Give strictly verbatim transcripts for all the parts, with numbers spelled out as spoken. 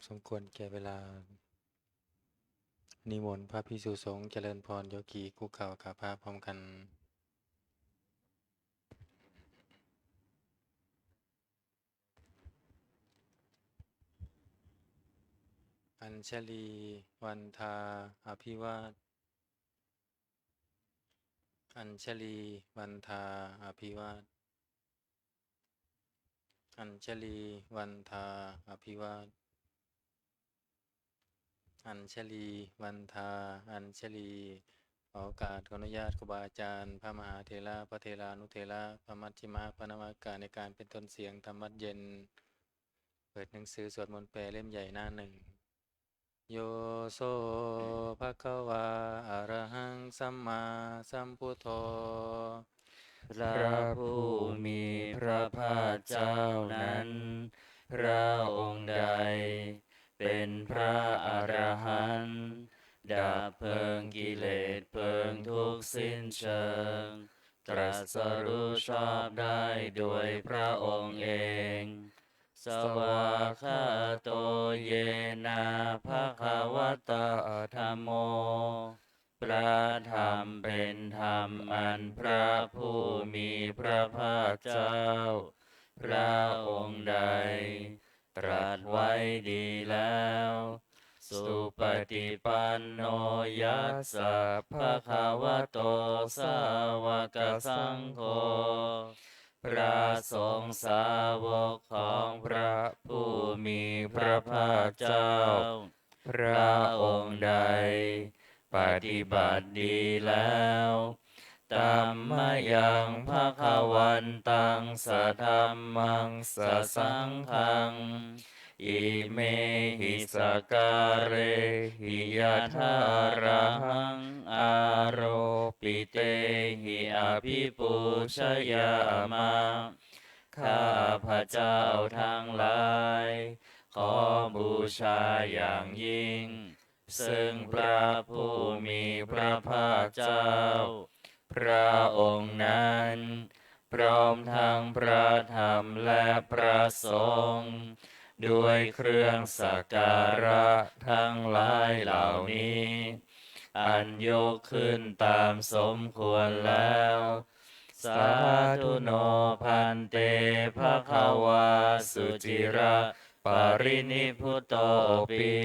สมควรแก่เวลา นิมนต์พระภิกษุสงฆ์เจริญพร โยคีคุกเข่ากราบพระพร้อมกัน Añjalī vandā abhivād Añjalī vandā abhivād Añjalī vandā abhivād Añjalī vandā Añjalī ขอโอกาส ขออนุญาตครูบาอาจารย์ พระมหาเถระ พระเถรานุเถระ พระมัชฌิมะ พระนวากะ ในการเป็นต้นเสียงธรรมวัตรเย็น เปิดหนังสือสวดมนต์แปลเล่มใหญ่หน้าหนึ่ง Yo so bhagavā arahaṃ sammāsambuddho พระผู้มีพระภาคเจ้านั้น พระองค์ใด เป็นพระอรหันต์ ดับเพลิงกิเลสเพลิงทุกข์สิ้นเชิง ตรัสรู้ชอบได้โดยพระองค์เอง Svākkhāto yena bhagavatā dhammo พระธรรมเป็นธรรมอันพระผู้มีพระภาคเจ้า พระองค์ใด ตรัสไว้ดีแล้ว Supaṭipanno yassa bhagavato sāvakasaṅgho พระสงฆ์สาวกของพระผู้มีพระภาคเจ้า พระองค์ใด ปฏิบัติดีแล้ว Tammayaṃ bhagavantaṃ sadhammaṃ sasaṅghaṃ imehi sakkārehi yathārahaṃ āropitehi abhipūjayāma. ข้าพเจ้าทั้งหลาย ขอบูชาอย่างยิ่ง ซึ่งพระผู้มีพระภาคเจ้า พระองค์นั้น พร้อมทั้งพระธรรมและพระสงฆ์ ด้วยเครื่องสักการะทั้งหลายเหล่านี้ อันยกขึ้นตามสมควรแล้ว Sādhu no bhante bhagavā suciraparinibbutopi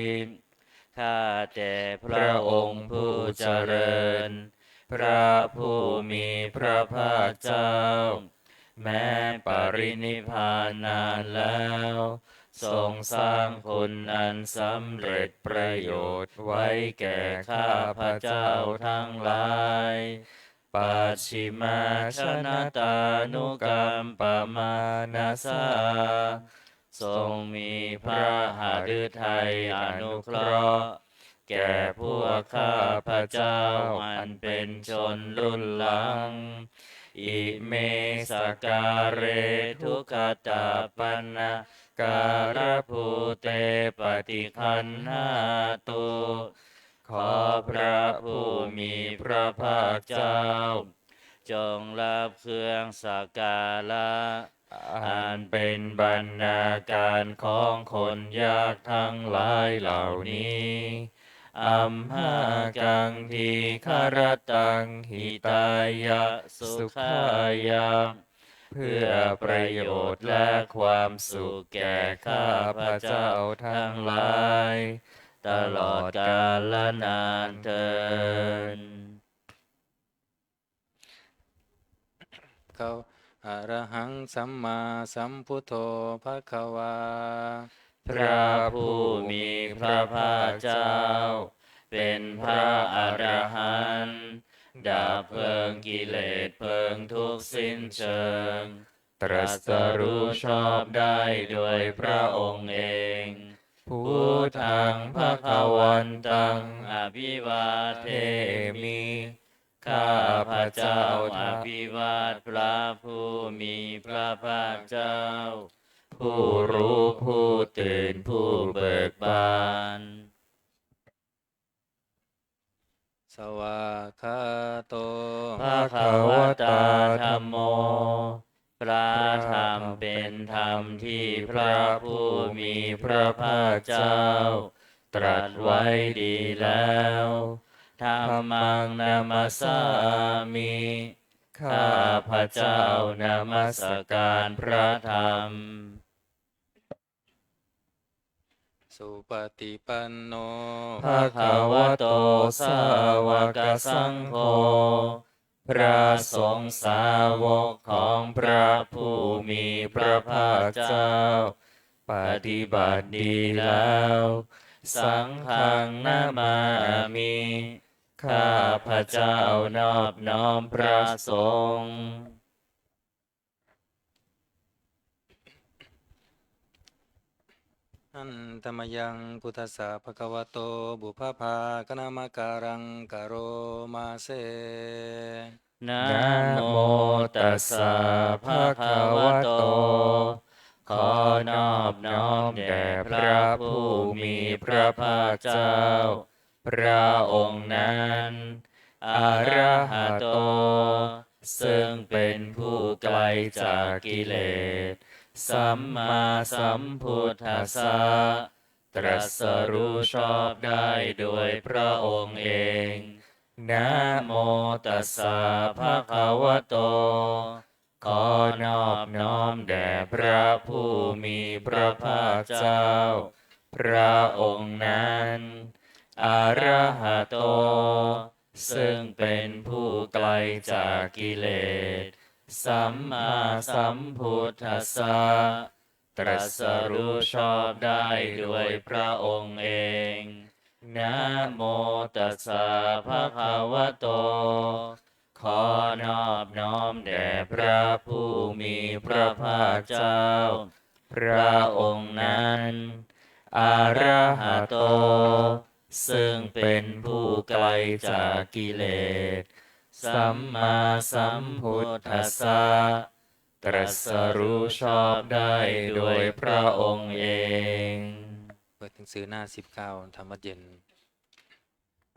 ข้าแต่พระองค์ผู้เจริญ พระผู้มีพระภาคเจ้า แม้ปรินิพพานนานแล้ว ทรงสร้างคุณอันสำเร็จประโยชน์ไว้แก่ข้าพเจ้าทั้งหลาย Pacchimājanatānukampamānasā ทรงมีพระหฤทัยอนุเคราะห์ แก่พวกข้าพเจ้าอันเป็นชนรุ่นหลัง Ime sakkāre duggatapaṇṇakārabhūte paṭiggaṇhātu ขอพระผู้มีพระภาคเจ้า จงรับเครื่องสักการะ อันเป็นบรรณาการของคนยากทั้งหลายเหล่านี้ Amhākaṃ dīgharattaṃ hitāya sukhāya เพื่อประโยชน์และความสุขแก่ข้าพเจ้าทั้งหลาย ตลอดกาลนานเทอญ เขา Arahaṃ sammāsambuddho bhagavā พระผู้มีพระภาคเจ้า เป็นพระอรหันต์ ดับเพลิงกิเลสเพลิงทุกข์สิ้นเชิง ตรัสรู้ชอบได้โดยพระองค์เอง Buddhaṃ bhagavantaṃ abhivādemi ข้าพเจ้าอภิวาทพระผู้มีพระภาคเจ้า ผู้รู้ผู้ตื่นผู้เบิกบาน Svākkhāto bhagavatā dhammo พระธรรมเป็นธรรมที่พระผู้มีพระภาคเจ้าตรัสไว้ดีแล้ว Dhammaṃ namassāmi ข้าพเจ้านมัสการพระธรรม Supaṭipanno bhagavato sāvakasaṅgho พระสงฆ์สาวกของพระผู้มีพระภาคเจ้า ปฏิบัติดีแล้ว Saṅghaṃ namāmi ข้าพเจ้านอบน้อมพระสงฆ์ Handa mayaṃ buddhassa bhagavato pubbabhāganamakāraṃ karoma se. Namo tassa bhagavato ขอนอบน้อมแด่พระผู้มีพระภาคเจ้า พระองค์นั้น Arahato ซึ่งเป็นผู้ไกลจากกิเลส Sammāsambuddhassa ตรัสรู้ชอบได้โดยพระองค์เอง Namo tassa bhagavato ขอนอบน้อมแด่พระผู้มีพระภาคเจ้า พระองค์นั้น Arahato ซึ่งเป็นผู้ไกลจากกิเลส Sammāsambuddhassa ตรัสรู้ชอบได้โดยพระองค์เอง Namo tassa bhagavato ขอนอบน้อมแด่พระผู้มีพระภาคเจ้า พระองค์นั้น Arahato ซึ่งเป็นผู้ไกลจากกิเลส Sammāsambuddhassa ตรัสรู้ชอบได้โดยพระองค์เอง เปิดหนังสือหน้าสิบเก้า ธรรมวัตรเย็น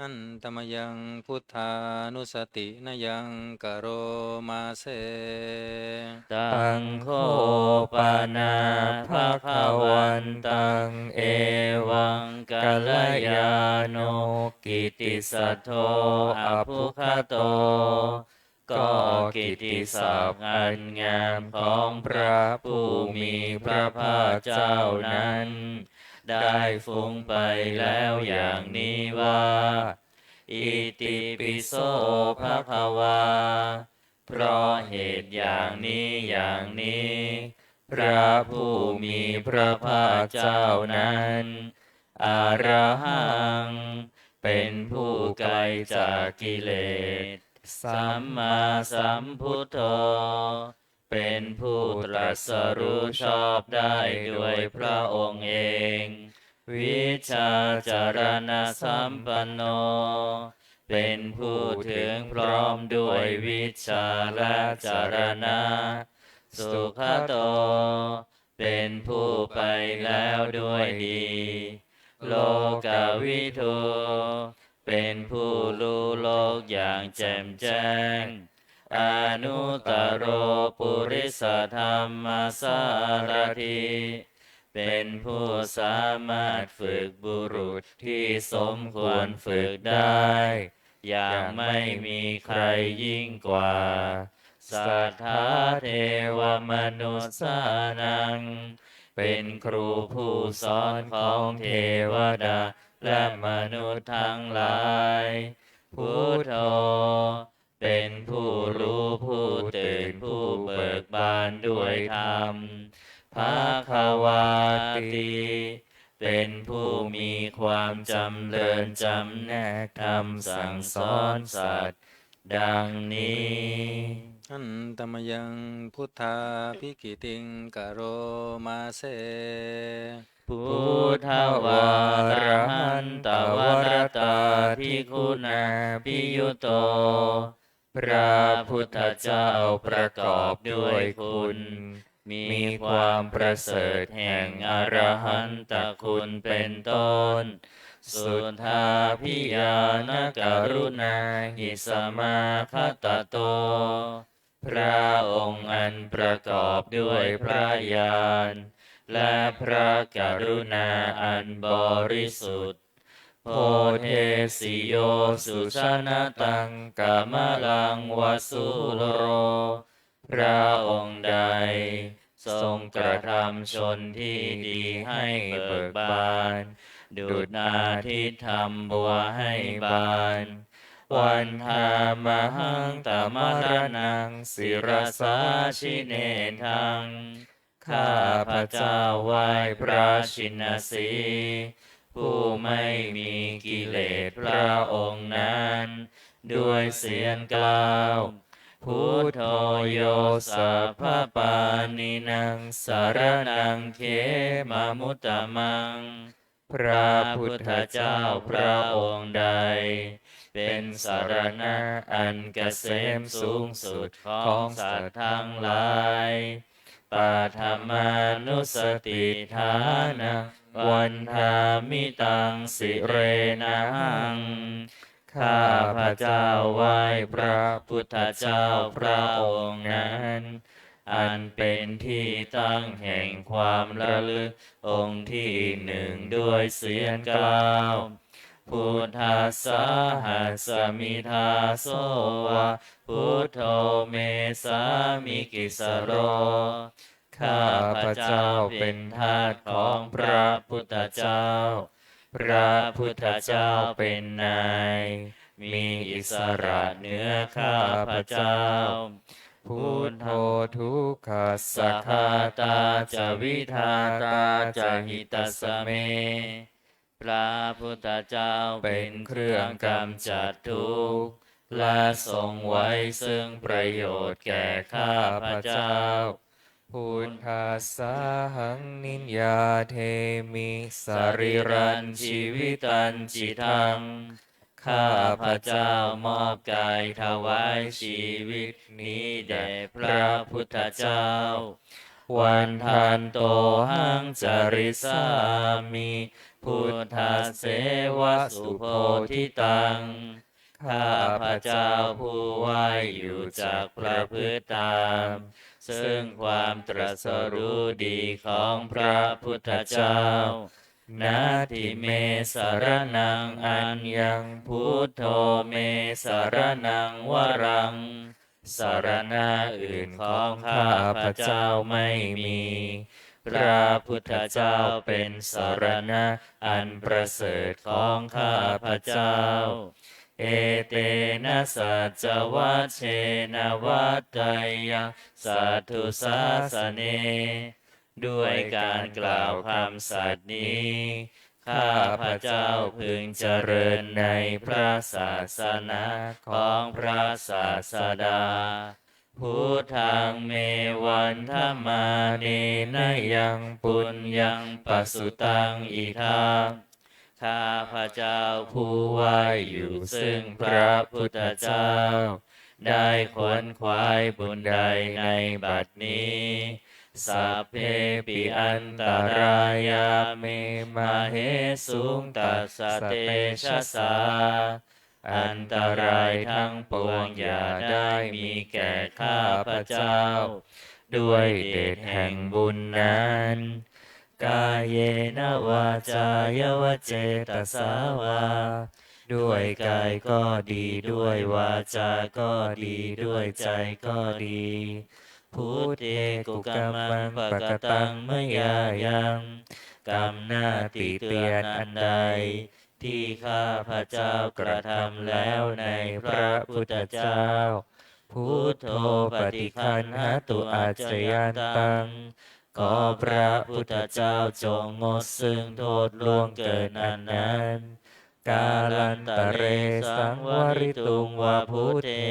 Handa mayaṃ buddhānussatinayaṃ karoma se. Taṃ kho pana bhagavantaṃ evaṃ kalyāṇo kittisaddo abbhuggato ก็กิตติศัพท์อันงามของพระผู้มีพระภาคเจ้านั้น ได้ฟุ้งไปแล้วอย่างนี้ว่า Itipi so bhagavā เพราะเหตุอย่างนี้อย่างนี้ พระผู้มีพระภาคเจ้านั้น Arahaṃ เป็นผู้ไกลจากกิเลส Sammāsambuddho เป็นผู้ตรัสรู้ชอบได้โดยพระองค์เอง Vijjācaraṇasampanno เป็นผู้ถึงพร้อมด้วยวิชชาและจรณะ Sugato เป็นผู้ไปแล้วด้วยดี Lokavidū เป็นผู้รู้โลกอย่างแจ่มแจ้ง Anuttaro purisadammasārathi เป็นผู้สามารถฝึกบุรุษที่สมควรฝึกได้ อย่างไม่มีใครยิ่งกว่า Satthā devamanussānaṃ เป็นครูผู้สอนของเทวดาและมนุษย์ทั้งหลาย Buddho เป็นผู้รู้ผู้ตื่นผู้เบิกบานด้วยธรรม Bhagavāti เป็นผู้มีความจำเริญจำแนกธรรมสั่งสอนสัตว์ ดังนี้ Handa mayaṃ buddhābhigītiṃ karoma se. Buddhavārahantavaratādiguṇābhiyutto พระพุทธเจ้าประกอบด้วยคุณ มีความประเสริฐแห่งอรหันตคุณเป็นต้น Suddhābhiñāṇakaruṇāhi samāgatatto พระองค์อันประกอบด้วยพระญาณ และพระกรุณาอันบริสุทธิ์ Bodhesi yo sujanataṃ kamalaṃ va sūro. พระองค์ใดทรงกระทำชนที่ดีให้เบิกบาน ดุจอาทิตย์ทำบัวให้บาน Vandāmahaṃ tamaraṇaṃ sirasā jinendaṃ. ข้าพเจ้าไหว้พระชินสีห์ ผู้ไม่มีกิเลสพระองค์นั้น ด้วยเสียงกล้าว Buddho yo sabbapāṇīnaṃ saraṇaṃ khemamuttamaṃ. พระพุทธเจ้าพระองค์ใด เป็นสรณะอันเกษมสูงสุดของสัตว์ทั้งหลาย Paṭhamānussatiṭṭhānaṃ vandāmi taṃ sirenahaṃ. ข้าพเจ้าไหว้พระพุทธเจ้าพระองค์นั้น อันเป็นที่ตั้งแห่งความระลึกองค์ที่หนึ่งด้วยเสียงกล้าว Buddhassāhasmi dāso va buddho me sāmikissaro. ข้าพเจ้าเป็นทาสของพระพุทธเจ้า พระพุทธเจ้าเป็นนาย มีอิสระเหนือข้าพเจ้า Buddho dukkhassa ghātā ca vidhātā ca hitassa me. พระพุทธเจ้าเป็นเครื่องกำจัดทุกข์ และทรงไว้ซึ่งประโยชน์แก่ข้าพเจ้า Buddhassāhaṃ niyyādemi sarīrañjīvitañcidaṃ. ข้าพเจ้ามอบกายถวายชีวิตนี้แด่พระพุทธเจ้า Vandantohaṃ carissāmi buddhasseva subodhitaṃ. ข้าพเจ้าผู้ไหว้อยู่จักประพฤติตาม ซึ่งความตรัสรู้ดีของพระพุทธเจ้า Natthi me saraṇaṃ aññaṃ, buddho me saraṇaṃ varaṃ. สรณะอื่นของข้าพเจ้าไม่มี พระพุทธเจ้าเป็นสรณะอันประเสริฐของข้าพเจ้า Etena saccavajjena vaḍḍheyyaṃ satthu sāsane. ด้วยการกล่าวคำสัตย์นี้ ข้าพเจ้าพึงเจริญในพระศาสนาของพระศาสดา Buddhaṃ me vandamānena yaṃ puññaṃ pasutaṃ idha. ข้าพเจ้าผู้ไหว้อยู่ซึ่งพระพุทธเจ้า ได้ขวนขวายบุญใดในบัดนี้ Sabbepi antarāyā me māhesuṃ tassa tejasā. อันตรายทั้งปวงอย่าได้มีแก่ข้าพเจ้า ด้วยเดชแห่งบุญนั้น Kāyena vācāya va cetasā vā. ด้วยกายก็ดี ด้วยวาจาก็ดี ด้วยใจก็ดี Buddhe kukammaṃ pakataṃ mayā yaṃ. กรรมหน้าติเตียนอันใด ที่ข้าพเจ้ากระทำแล้วในพระพุทธเจ้า Buddho paṭiggaṇhatu accayantaṃ. ขอพระพุทธเจ้าจงงดซึ่งโทษล่วงเกินอันนั้น Kālantare saṃvarituṃ va buddhe.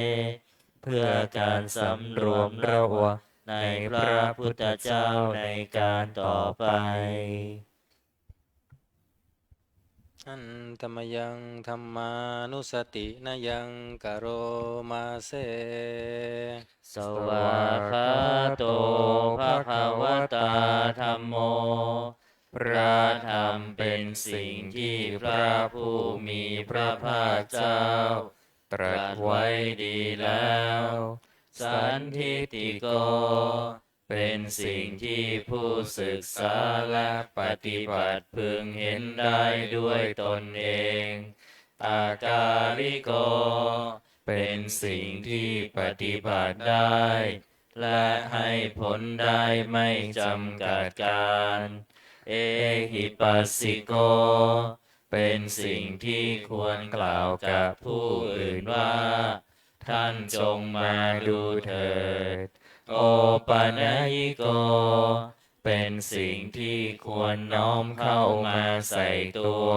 เพื่อการสำรวมระวังในพระพุทธเจ้าในการต่อไป Handa mayaṃ dhammānussatinayaṃ karoma se. Svākkhāto bhagavatā dhammo. พระธรรมเป็นสิ่งที่พระผู้มีพระภาคเจ้าตรัสไว้ดีแล้ว Sandiṭṭhiko เป็นสิ่งที่ผู้ศึกษาและปฏิบัติพึงเห็นได้ด้วยตนเอง Akāliko เป็นสิ่งที่ปฏิบัติได้ และให้ผลได้ไม่จำกัดการ Ehipassiko เป็นสิ่งที่ควรกล่าวกับผู้อื่นว่า ท่านจงมาดูเถิด Opanayiko เป็นสิ่งที่ควรน้อมเข้ามาใส่ตัว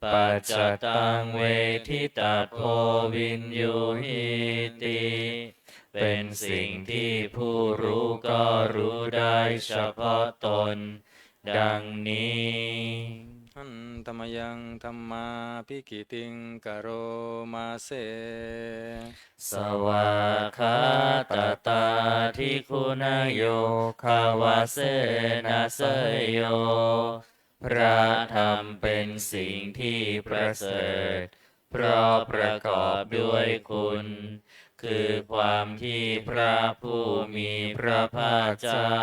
Paccattaṃ veditabbo viññūhīti เป็นสิ่งที่ผู้รู้ก็รู้ได้เฉพาะตน ดังนี้ Handa mayaṃ dhammābhigītiṃ karoma se. Svākkhātatādiguṇayogavasena seyyo พระธรรมเป็นสิ่งที่ประเสริฐ เพราะประกอบด้วยคุณ คือความที่พระผู้มีพระภาคเจ้า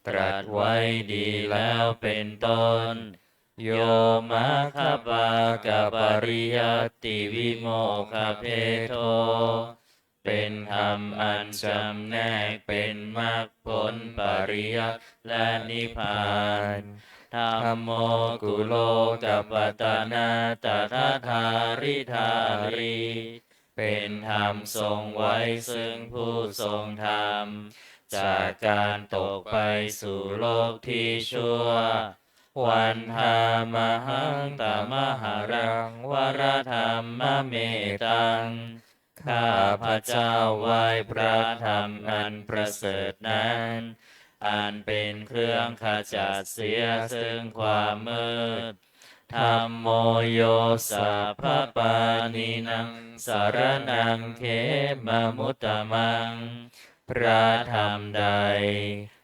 ตรัสไว้ดีแล้วเป็นต้น Yo maggaphāgapariyattī vimokkhabhedo เป็นธรรมอันจำแนกเป็นมรรคผลปริยัติและนิพพาน Dhammo kulokapatanā tadadhāridhārī เป็นธรรมทรงไว้ซึ่งผู้ทรงธรรม จากการตกไปสู่โลกที่ชั่ว Vandāmahaṃ tamaharaṃ varadhammametaṃ ข้าพเจ้าไหว้พระธรรมอันประเสริฐนั้น อันเป็นเครื่องขจัดเสียซึ่งความมืด Dhammo yo sabbapāṇīnaṃ saraṇaṃ khemamuttamaṃ พระธรรมใด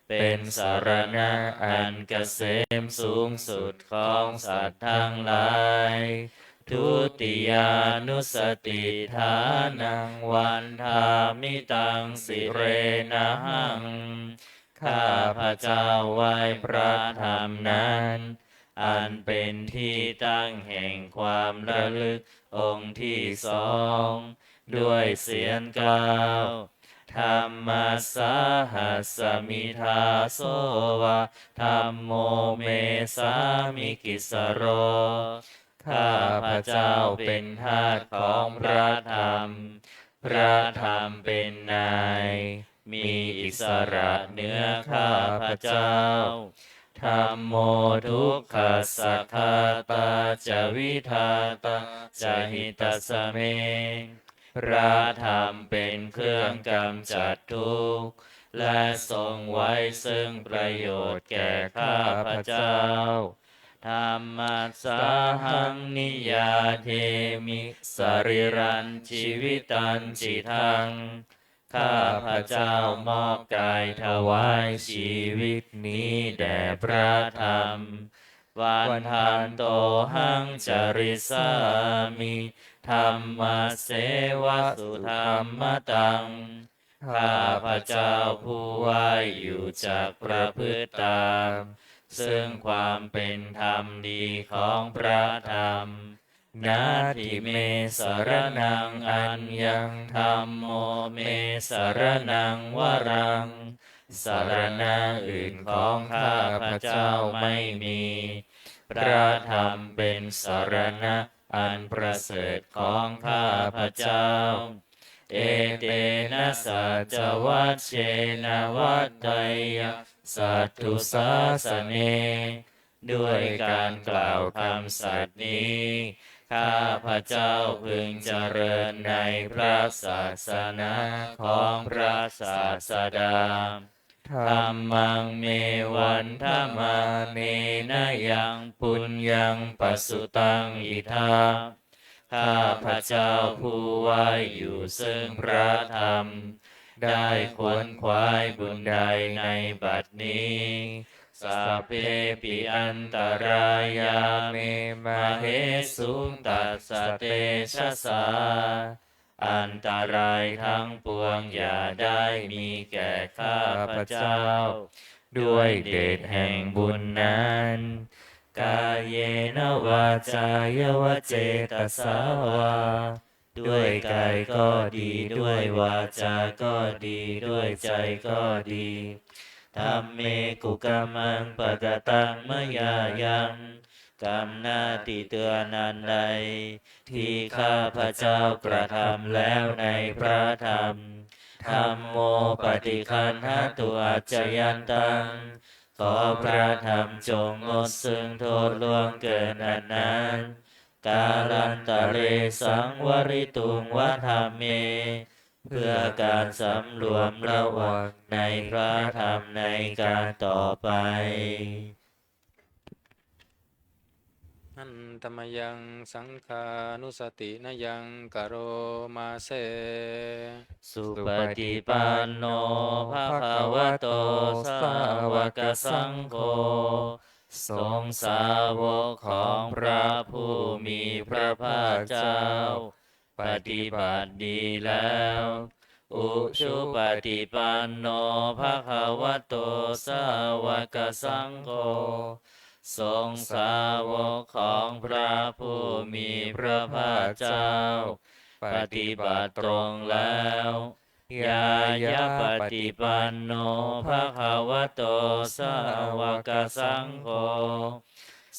เป็นสรณะอันเกษมสูงสุดของสัตว์ทั้งหลาย Dutiyānussatiṭṭhānaṃ vandāmi taṃ sirenahaṃ ข้าพเจ้าไหว้พระธรรมนั้น อันเป็นที่ตั้งแห่งความระลึกองค์ที่สอง ด้วยเสียงกล้าว Dhammassāhasmi dāso va dhammo me sāmikissaro ข้าพเจ้าเป็นทาสของพระธรรม พระธรรมเป็นนาย มีอิสระเหนือข้าพเจ้า Dhammo dukkhassa ghātā ca vidhātā ca hitassa me พระธรรมเป็นเครื่องกำจัดทุกข์ และทรงไว้ซึ่งประโยชน์แก่ข้าพเจ้า Dhammassāhaṃ niyyādemi sarīrañjīvitañcidaṃ ข้าพเจ้ามอบกายถวายชีวิตนี้แด่พระธรรม Vandantohaṃ carissāmi dhammasseva sudhammataṃ ข้าพเจ้าผู้ไหว้อยู่จักประพฤติตาม ซึ่งความเป็นธรรมดีของพระธรรม Natthi me saraṇaṃ aññaṃ dhammo me saraṇaṃ varaṃ สรณะอื่นของข้าพเจ้าไม่มี พระธรรมเป็นสรณะอันประเสริฐของข้าพเจ้า Etena saccavajjena vaḍḍheyyaṃ satthu sāsane ด้วยการกล่าวคำสัตย์นี้ ข้าพเจ้าพึงเจริญในพระศาสนาของพระศาสดา Dhammaṃ me vandamānena yaṃ puññaṃ pasutaṃ idha ข้าพเจ้าผู้ไหว้อยู่ซึ่งพระธรรม ได้ขวนขวายบุญใดในบัดนี้ Sabbepi antarāyā me māhesuṃ tassa tejasā อันตรายทั้งปวงอย่าได้มีแก่ข้าพเจ้า ด้วยเดชแห่งบุญนั้น kāyena vācāya va cetasā vā ด้วยกายก็ดี ด้วยวาจาก็ดี ด้วยใจก็ดี dhamme kukammaṃ pakataṃ mayā yaṃ กรรมหน้าที่เตือนอันใด ที่ข้าพเจ้ากระทำแล้วในพระธรรม dhammo paṭiggaṇhatu accayantaṃ ขอพระธรรมจงงดซึ่งโทษล่วงเกินอันนั้น kālantare saṃvarituṃ va dhamme เพื่อการสำรวมระวังในพระธรรมในการต่อไป Handa mayaṃ saṅghānussatinayaṃ karoma se. Supaṭipanno bhagavato sāvakasaṅgho. สงฆ์สาวกของพระผู้มีพระภาคเจ้า ปฏิบัติดีแล้ว Ujupaṭipanno bhagavato sāvakasaṅgho. สงฆ์สาวกของพระผู้มีพระภาคเจ้า ปฏิบัติตรงแล้ว Ñāyapaṭipanno bhagavato sāvakasaṅgho.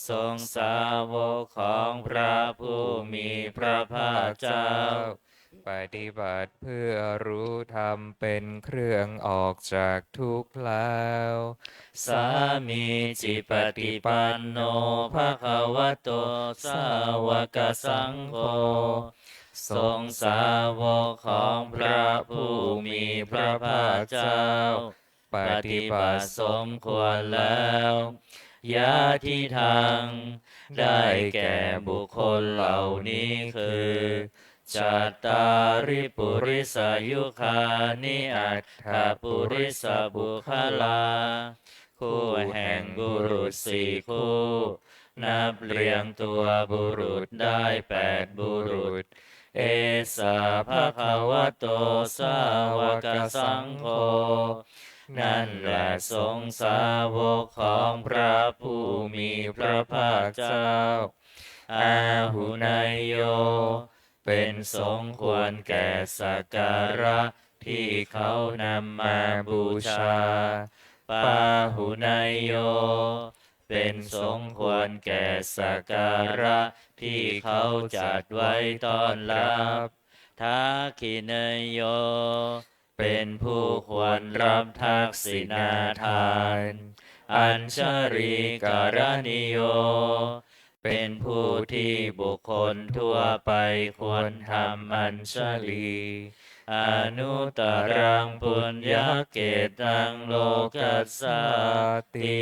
สงฆ์สาวกของพระผู้มีพระภาคเจ้า ปฏิบัติเพื่อรู้ธรรมเป็นเครื่องออกจากทุกข์แล้ว Sāmīcipaṭipanno bhagavato sāvakasaṅgho. สงฆ์สาวกของพระผู้มีพระภาคเจ้า ปฏิบัติสมควรแล้ว Yadidaṃ ได้แก่บุคคลเหล่านี้คือ cattāri purisayugāni aṭṭha purisapuggalā คู่แห่งบุรุษสี่คู่ นับเรียงตัวบุรุษได้แปดบุรุษ Esa bhagavato sāvakasaṅgho. นั่นแหละสงฆ์สาวกของพระผู้มีพระภาคเจ้า Āhuneyyo เป็นสงฆ์ควรแก่สักการะที่เขานำมาบูชา Pāhuneyyo เป็นสงฆ์ควรแก่สักการะที่เขาจัดไว้ต้อนรับ Dakkhiṇeyyo เป็นผู้ควรรับทักษิณาทาน Añjalikaraṇīyo เป็นผู้ที่บุคคลทั่วไปควรทำอัญชลี Anuttaraṃ puññakkhettaṃ lokassāti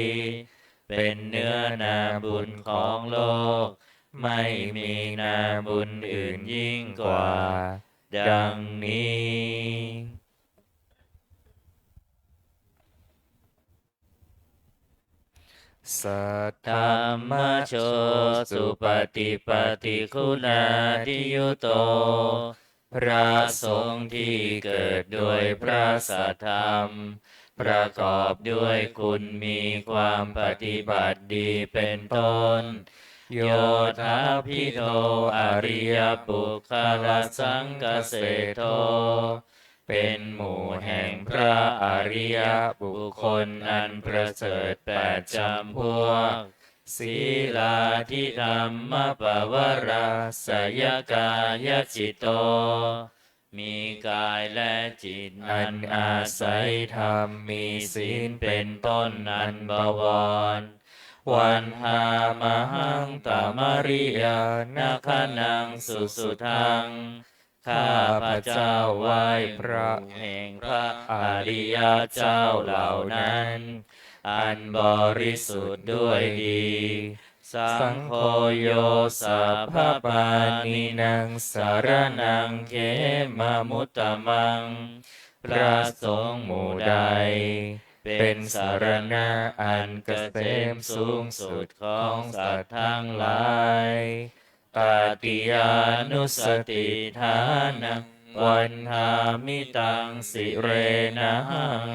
เป็นเนื้อนาบุญของโลก ไม่มีนาบุญอื่นยิ่งกว่า ดังนี้ Saddhammajo supaṭipattiguṇādiyutto พระสงฆ์ที่เกิดโดยพระสัทธรรม ประกอบด้วยคุณมีความปฏิบัติดีเป็นต้น Yodābhido ariyapuggalasaṅghaseṭṭho เป็นหมู่แห่งพระอริยบุคคลอันประเสริฐแปดจำพวก Sīlādidhammapavarāsayakāyacitto มีกายและจิตอันอาศัยธรรม มีศีลเป็นต้นอันบวร Vandāmahaṃ tamariyañāgaṇaṃ susuddhaṃ ข้าพเจ้าไหว้พระแห่งพระอริยเจ้าเหล่านั้น อันบริสุทธิ์ด้วยดี Saṅgho yo sabbapāṇīnaṃ saraṇaṃ khemamuttamaṃ พระสงฆ์หมู่ใด เป็นสรณะอันเกษมสูงสุดของสัตว์ทั้งหลาย Tatiyānussatiṭṭhānaṃ vandāmi taṃ sirenahaṃ.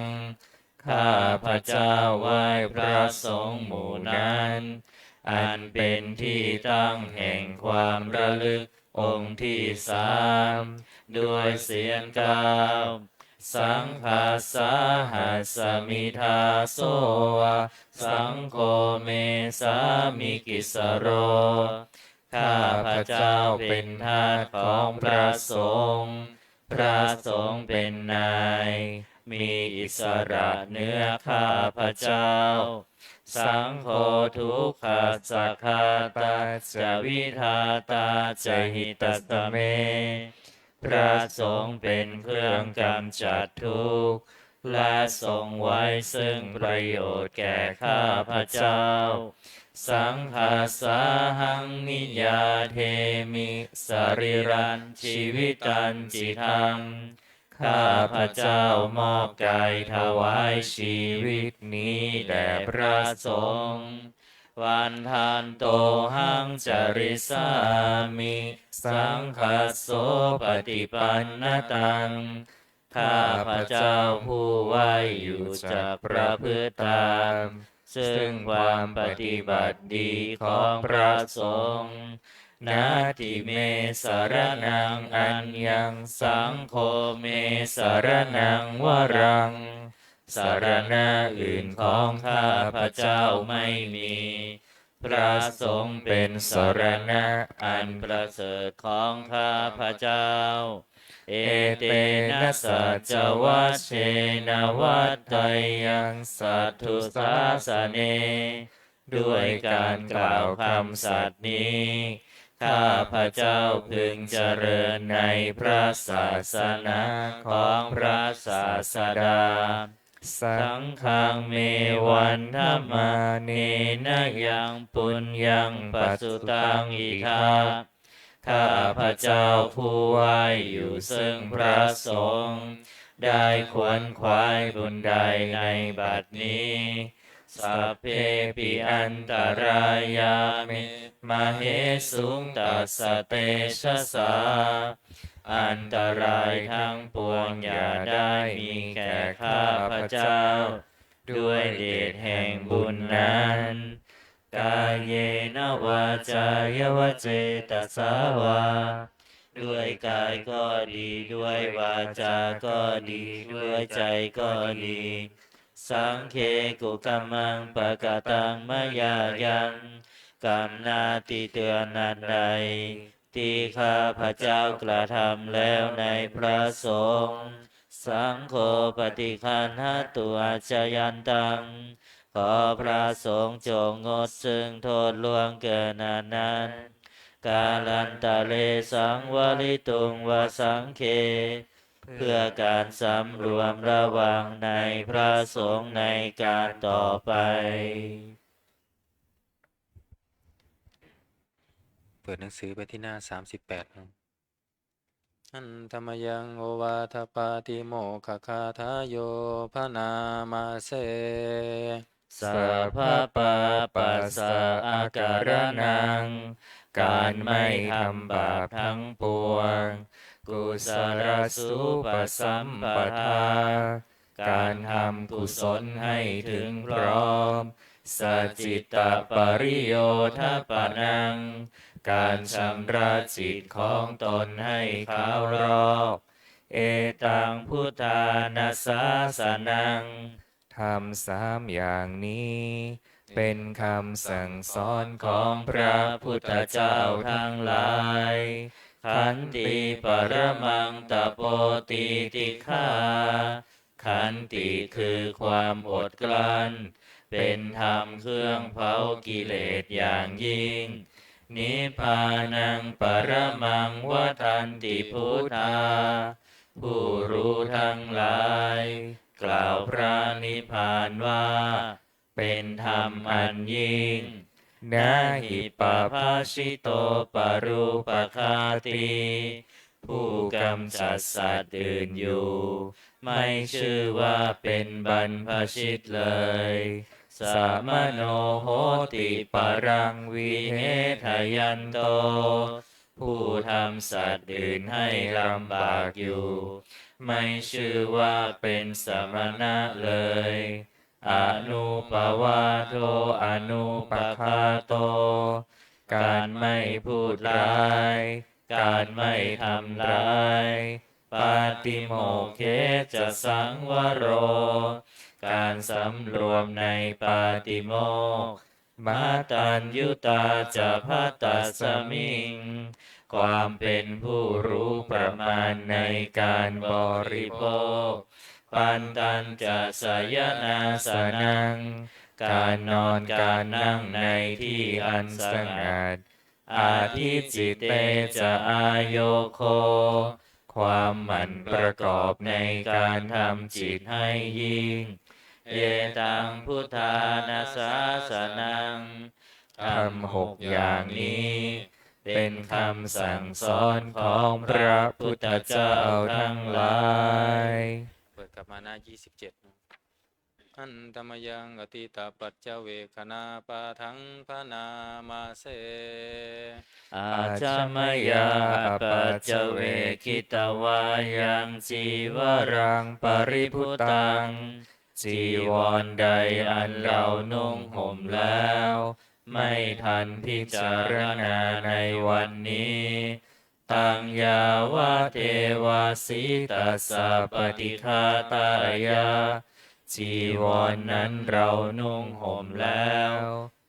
ข้าพเจ้าไหว้พระสงฆ์หมู่นั้น อันเป็นที่ตั้งแห่งความระลึกองค์ที่สาม ด้วยเสียงกล่าว Saṅghassāhasmi dāso va, saṅgho me sāmikissaro. ข้าพเจ้าเป็นทาสของพระสงฆ์ พระสงฆ์เป็นนาย มีอิสระเหนือข้าพเจ้า Saṅgho dukkhassa ghātā ca vidhātā ca hitassa me. พระสงฆ์เป็นเครื่องกำจัดทุกข์ และทรงไว้ซึ่งประโยชน์แก่ข้าพเจ้า Saṅghassāhaṃ niyyādemi sarīrañcidaṃ. ข้าพเจ้ามอบกายถวายชีวิตนี้แด่พระสงฆ์ Vandantohaṃ carissāmi saṅghassopaṭipannataṃ. ข้าพเจ้าผู้ไหว้อยู่จักประพฤติตาม ซึ่งความปฏิบัติดีของพระสงฆ์ Natthi me saraṇaṃ aññaṃ, saṅgho me saraṇaṃ varaṃ. สรณะอื่นของข้าพเจ้าไม่มี พระสงฆ์เป็นสรณะอันประเสริฐของข้าพเจ้า Etena saccavajjena vaḍḍheyyaṃ satthu sāsane. ด้วยการกล่าวคำสัตย์นี้ ข้าพเจ้าพึงเจริญในพระศาสนาของพระศาสดา Saṅghaṃ me vandamānena yaṃ puññaṃ pasutaṃ idha. ข้าพเจ้าผู้ไหว้อยู่ซึ่งพระสงฆ์ ได้ขวนขวายบุญใดในบัดนี้ Sabbepi antarāyā me māhesuṃ tassa tejasā. อันตรายทั้งปวงอย่าได้มีแก่ข้าพเจ้า ด้วยเดชแห่งบุญนั้น Kāyena vācāya va cetasā vā. ด้วยกายก็ดี ด้วยวาจาก็ดี ด้วยใจก็ดี Saṅghe kukammaṃ pakataṃ mayā yaṃ. กรรมหน้าที่เตือนอันใด ที่ข้าพเจ้ากระทำแล้วในพระสงฆ์ Saṅgho paṭiggaṇhatu accayantaṃ. ขอพระสงฆ์จงงดซึ่งโทษล่วงเกินอันนั้น Kālantare saṃvarituṃ va saṅghe. เพื่อการสำรวมระวังในพระสงฆ์ในการต่อไป เปิดหนังสือไปที่หน้าสามสิบแปด นะ Handa mayaṃ ovādapātimokkhagāthāyo bhaṇāma se. Sabbapāpassa akaraṇaṃ. การไม่ทำบาปทั้งปวง Kusalasu pasampadā. การทำกุศลให้ถึงพร้อม Sacittapariyothapanaṃ. การชำระจิตของตนให้ขาวรอบ Etaṃ buddhāna sāsanaṃ. ธรรมสามอย่างนี้ เป็นคำสั่งสอนของพระพุทธเจ้าทั้งหลาย Khanti paramaṃ tapo titikkhā. ขันติคือความอดกลั้น เป็นธรรมเครื่องเผากิเลสอย่างยิ่ง Nibbānaṃ paramaṃ vadanti buddhā. ผู้รู้ทั้งหลาย กล่าวพระนิพพานว่า เป็นธรรมอันยิ่ง Na hi pabbajito parūpaghātī. ผู้กำจัดสัตว์อื่นอยู่ ไม่ชื่อว่าเป็นบรรพชิตเลย Samano hoti paraṃ viheṭhayanto. ผู้ทำสัตว์อื่นให้ลำบากอยู่ ไม่ชื่อว่าเป็นสมณะเลย anuppavādo anupaghāto การไม่พูดร้าย การไม่ทำร้าย pātimokkhe ca saṃvaro การสำรวมในปาติโมกข์ mataññutā ca bhaddasmiṃ ความเป็นผู้รู้ประมาณในการบริโภค pantañca sayanāsanaṃ การนอนการนั่งในที่อันสงัด adhicitte ca āyogo ความหมั่นประกอบในการทำจิตให้ยิ่ง etaṃ buddhāna sāsanaṃ ธรรมหกอย่างนี้ เป็นคำสั่งสอนของพระพุทธเจ้าทั้งหลาย เปิดกลับมาหน้า ยี่สิบเจ็ด Handa mayaṃ atītapaccavekkhaṇapāṭhaṃ bhaṇāma se. Ajja mayā apaccavekkhitvā yaṃ cīvaraṃ paribhuttaṃ จีวรใดอันเรานุ่งห่มแล้ว ไม่ทันพิจารณาในวันนี้ taṃ yāvadeva sītassa paṭighātāya จีวรนั้นเรานุ่งห่มแล้ว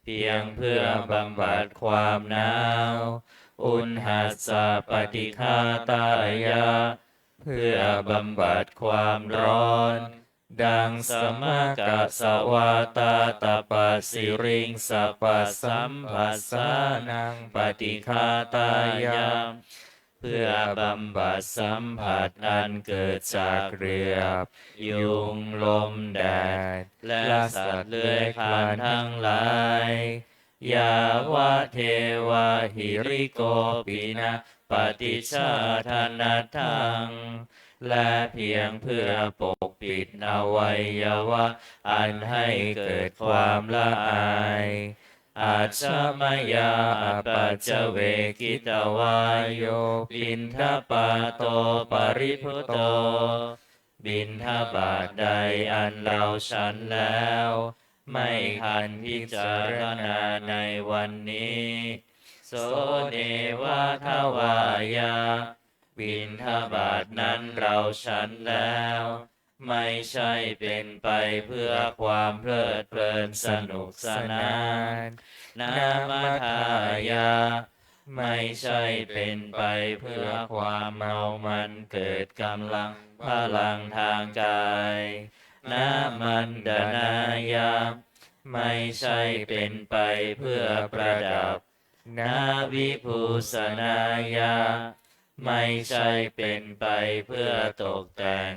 เพียงเพื่อบำบัดความหนาว uṇhassa paṭighātāya เพื่อบำบัดความร้อน daṃsamakasavātātapasiriṃsapasamphassānaṃ paṭighātāya เพื่อบำบัดสัมผัสอันเกิดจากเหลือบ ยุง ลม แดด และสัตว์เลื้อยคลานทั้งหลาย yāvadeva hirikopinapaṭicchādanatthaṃ และเพียงเพื่อปกปิดอวัยวะอันให้เกิดความละอาย Ajja mayā apaccavekkhitvā yo piṇḍapāto paribhutto บิณฑบาตใดอันเราฉันแล้ว ไม่ทันพิจารณาในวันนี้ so neva davāya บิณฑบาตนั้นเราฉันแล้ว ไม่ใช่เป็นไปเพื่อความเพลิดเพลินสนุกสนาน na madāya ไม่ใช่เป็นไปเพื่อความเมามันเกิดกำลังพลังทางกาย na maṇḍanāya ไม่ใช่เป็นไปเพื่อประดับ na vibhūsanāya ไม่ใช่เป็นไปเพื่อตกแต่ง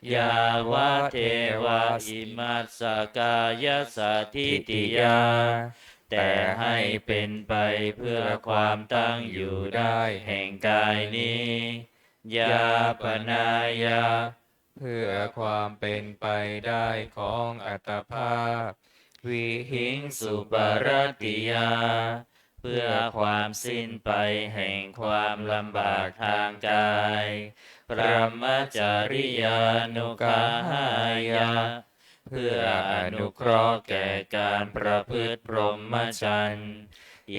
yāvadeva imassa kāyassa ṭhitiyā แต่ให้เป็นไปเพื่อความตั้งอยู่ได้แห่งกายนี้ yāpanāya เพื่อความเป็นไปได้ของอัตภาพ vihiṃsuparatiyā เพื่อความสิ้นไปแห่งความลำบากทางกาย brahmacariyānuggahāya เพื่ออนุเคราะห์แก่การประพฤติพรหมจรรย์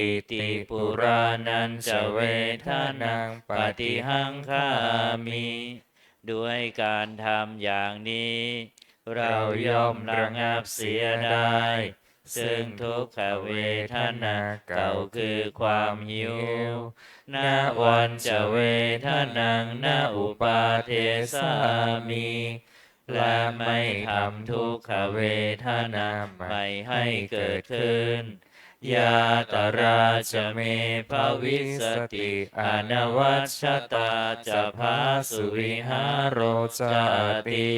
iti purāṇañca vedanaṃ paṭihaṅkhāmi ด้วยการทำอย่างนี้ เราย่อมระงับเสียได้ ซึ่งทุกขเวทนาเก่าคือความหิว navañca vedanaṃ na upādessāmi และไม่ทำทุกขเวทนาใหม่ให้เกิดขึ้น yātrā ca me bhavissati anavajjatā ca phāsuvihāro cāti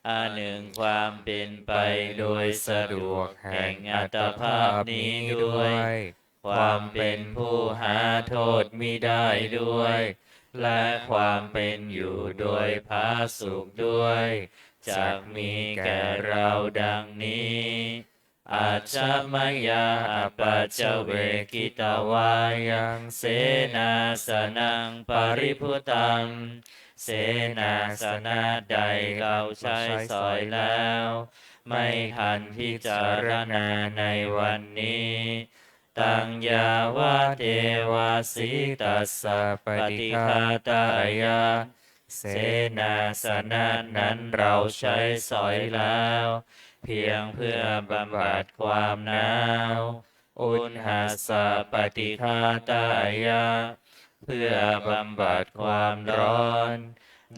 อันหนึ่งความเป็นไปโดยสะดวกแห่งอัตภาพนี้ด้วย ความเป็นผู้หาโทษมิได้ด้วย และความเป็นอยู่โดยผาสุกข์ด้วย จักมีแก่เราดังนี้ Ajja mayā apaccavekkhitvā yaṃ senāsanaṃ paribhuttaṃ. เสนาสนะใดเราใช้สอยแล้ว ไม่ทันพิจารณาในวันนี้ Taṃ yāvadeva sītassa paṭighātāya. เสนาสนะนั้นเราใช้สอยแล้ว เพียงเพื่อบำบัดความหนาว Uṇhassa paṭighātāya. เพื่อบำบัดความร้อน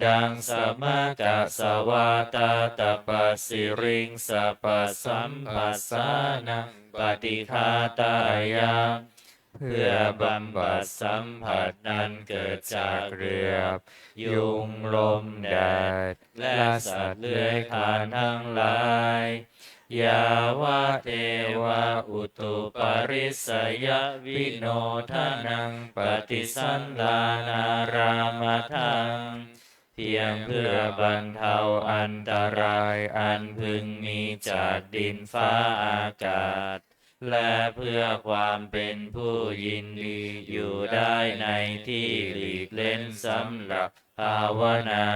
Daṃsamakasavātātapasiriṃsapasamphassānaṃ paṭighātāya. เพื่อบำบัดสัมผัสนั้นเกิดจากเหลือบ ยุง ลม แดด และสัตว์เลื้อยคลานทั้งหลาย Yāvadeva utuparissayavinodanaṃ paṭisallānārāmatthaṃ. เพียงเพื่อบรรเทาอันตรายอันพึงมีจากดินฟ้าอากาศ และเพื่อความเป็นผู้ยินดีอยู่ได้ในที่หลีกเล่นสำหรับภาวนา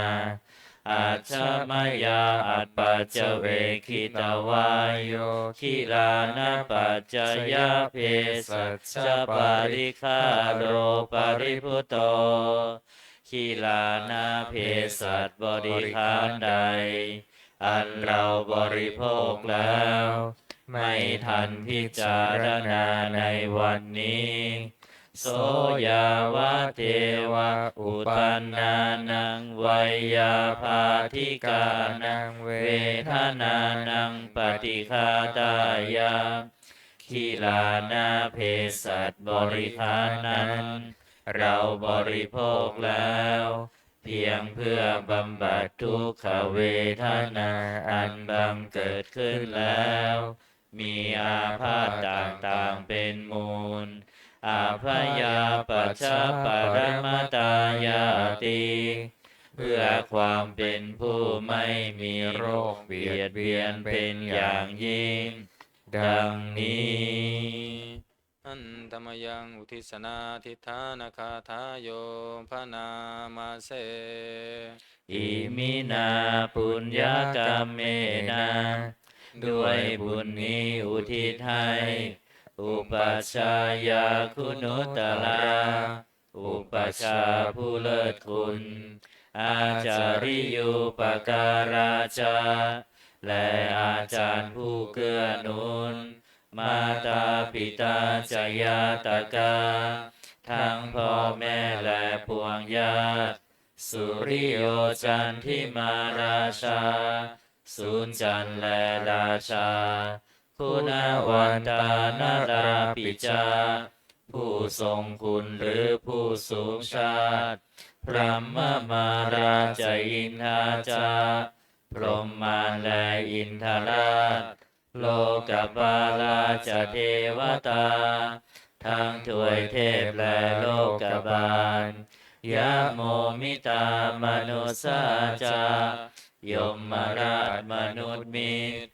Ajja mayā apaccavekkhitvā yo gilānapaccayabhesajjaparikkhāro paribhutto. กิลานาเภสัชบริขารใด อันเราบริโภคแล้ว ไม่ทันพิจารณาในวันนี้ So yāvadeva uppannānaṃ veyyābādhikānaṃ vedanānaṃ paṭighātāya. กิลานาเภสัชบริขารนั้น เราบริโภคแล้ว เพียงเพื่อบำบัดทุกขเวทนาอันบังเกิดขึ้นแล้ว มีอาพาธต่างๆเป็นมูล Abyāpajjhaparamatāyāti. เพื่อความเป็นผู้ไม่มีโรคเบียดเบียนเป็นอย่างยิ่ง ดังนี้ Handa mayaṃ uddissanādhiṭṭhānagāthāyo bhaṇāma se. Iminā puññakammena. ด้วยบุญนี้อุทิศให้ Upajjhāyā guṇuttarā. อุปัชฌาย์ผู้เลิศคุณ Ācariyūpakārā ca. และอาจารย์ผู้เกื้อหนุน Mātā pitā ca ñātakā. ทั้งพ่อแม่และปวงญาติ Suriyo candimā rājā. สุริจันทร์และราชา Guṇavantā narāpi ca. ผู้ทรงคุณหรือผู้สูงชาติ Brahmamārā ca indā ca. พรหมมารและอินทราช Lokapālā ca devatā. ทั้งทวยเทพและโลกบาล Yamo mittā manussā ca. ยมราชมนุษย์มิตร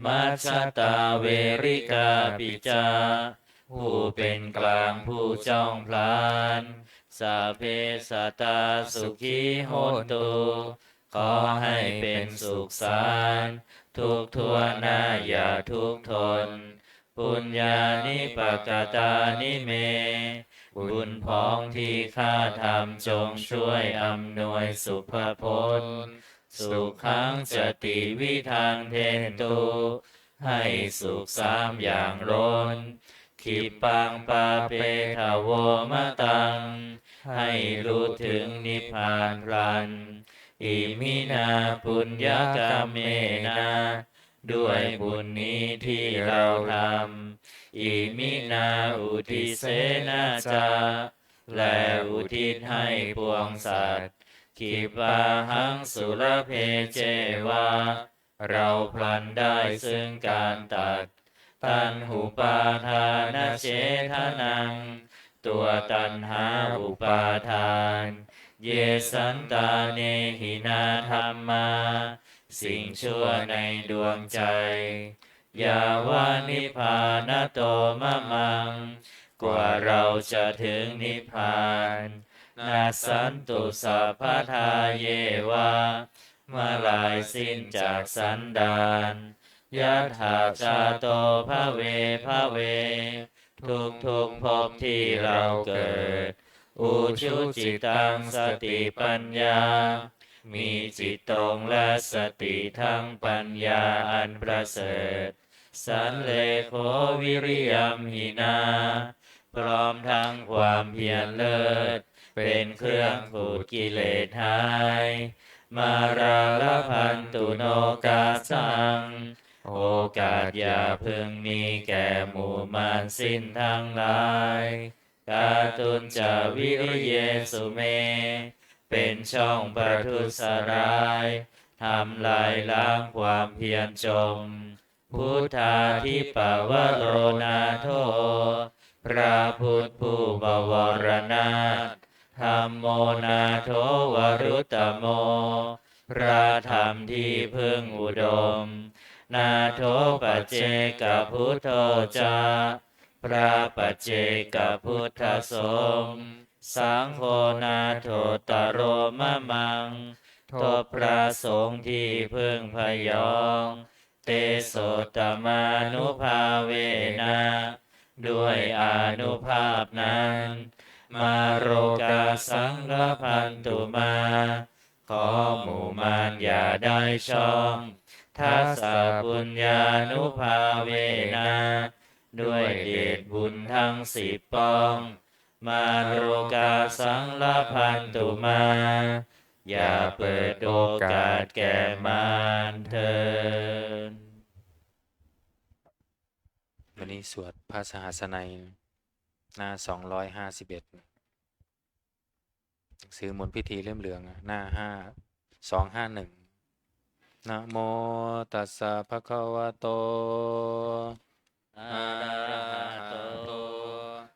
Majjhattā verikāpi ca. ผู้เป็นกลางผู้จ้องผลาญ Sabbe sattā sukhī hontu. ขอให้เป็นสุขสันต์ ทุกข์ทั่วหน้าอย่าทุกข์ทน Puññāni pakatāni me. บุญพ้องที่ข้าทำจงช่วยอำนวยสุภพล Sukhaṃ ca tividhaṃ dentu. ให้สุขสามอย่างล้น Khippaṃ pāpetha vo mataṃ. ให้รู้ถึงนิพพานพลัน Iminā puññakammena. ด้วยบุญนี้ที่เราทำ Iminā uddissena ca. และอุทิศให้ปวงสัตว์ Khippāhaṃ sulabhe ceva. เราพลันได้ซึ่งการตัด Taṇhupādānachedanaṃ. ตัวตัณหาอุปาทาน Ye santāne hinā dhammā. สิ่งชั่วในดวงใจ yāva nibbānato mamaṃ กว่าเราจะถึงนิพพาน nassantu sabbadā yeva เมื่อลายสิ้นจากสันดาน yattha jāto bhave bhave ทุกๆภพที่เราเกิด ujucittaṃ satipaññā มีจิตตรงและสติทั้งปัญญาอันประเสริฐ sallekho viriyamhinā พร้อมทั้งความเพียรเลิศ เป็นเครื่องขูดกิเลสหาย mārā labhantu nokāsaṃ โอกาสอย่าพึงมีแก่หมู่มารสิ้นทั้งหลาย kātuñca viriyesu me เป็นช่องประทุษร้าย ทำลายล้างความเพียรจม buddhādhipavaro nātho พระพุทธผู้บวรนาถ dhammo nātho varuttamo พระธรรมที่พึ่งอุดม nātho paccekabuddho ca พระปัจเจกพุทธสงฆ์ saṅgho nāthottaro mamaṃ ทบพระสงฆ์ที่พึ่งพยอง tesottamānubhāvena ด้วยอานุภาพนั้น mārokāsaṃ labhantu mā ขอหมู่มารอย่าได้ช่อง dassapuññānubhāvena ด้วยเดชบุญทั้งสิบป้อง mārokāsaṃ labhantu mā อย่าเปิดโอกาสแก่มารเถิด วันนี้สวดพระสหัสไนย หน้าสองร้อยห้าสิบเอ็ด หนังสือหมุนพิธีเล่มเหลืองอะ หน้าห้า สองห้าหนึ่ง Namo tassa bhagavato arahato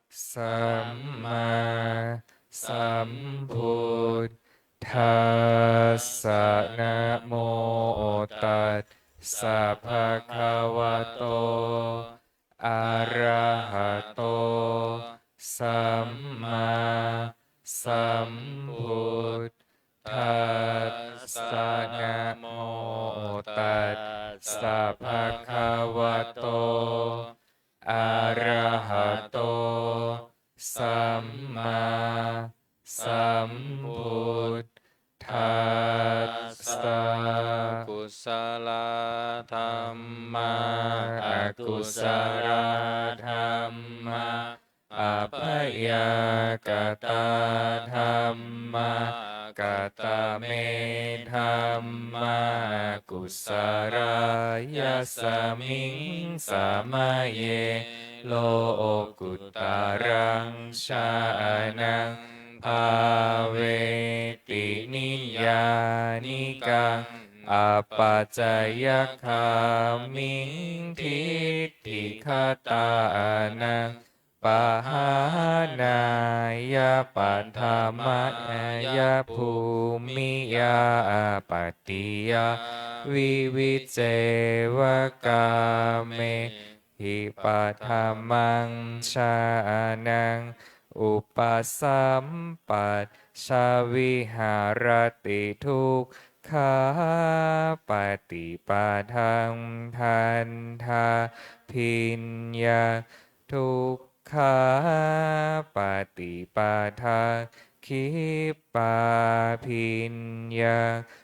sammāsambuddhassa. Namo tassa bhagavato arahato sammāsambuddhassa. Namo tassa bhagavato arahato sammāsambuddhassa. Kusalā dhammā, akusalā dhammā, abyākatā dhammā. Katame dhammā kusalā? Yasmiṃ samaye lokuttaraṃ jhānaṃ bhāveti niyyānikaṃ apacayagāmiṃ diṭṭhigatānaṃ pahānāya paṭhamāya bhūmiyā pattiyā vivicceva kāmehi paṭhamaṃ jhānaṃ upasampajja viharati dukkhāpaṭipadaṃ dandhābhiññaṃ dukkhāpaṭipadaṃ khippābhiññaṃ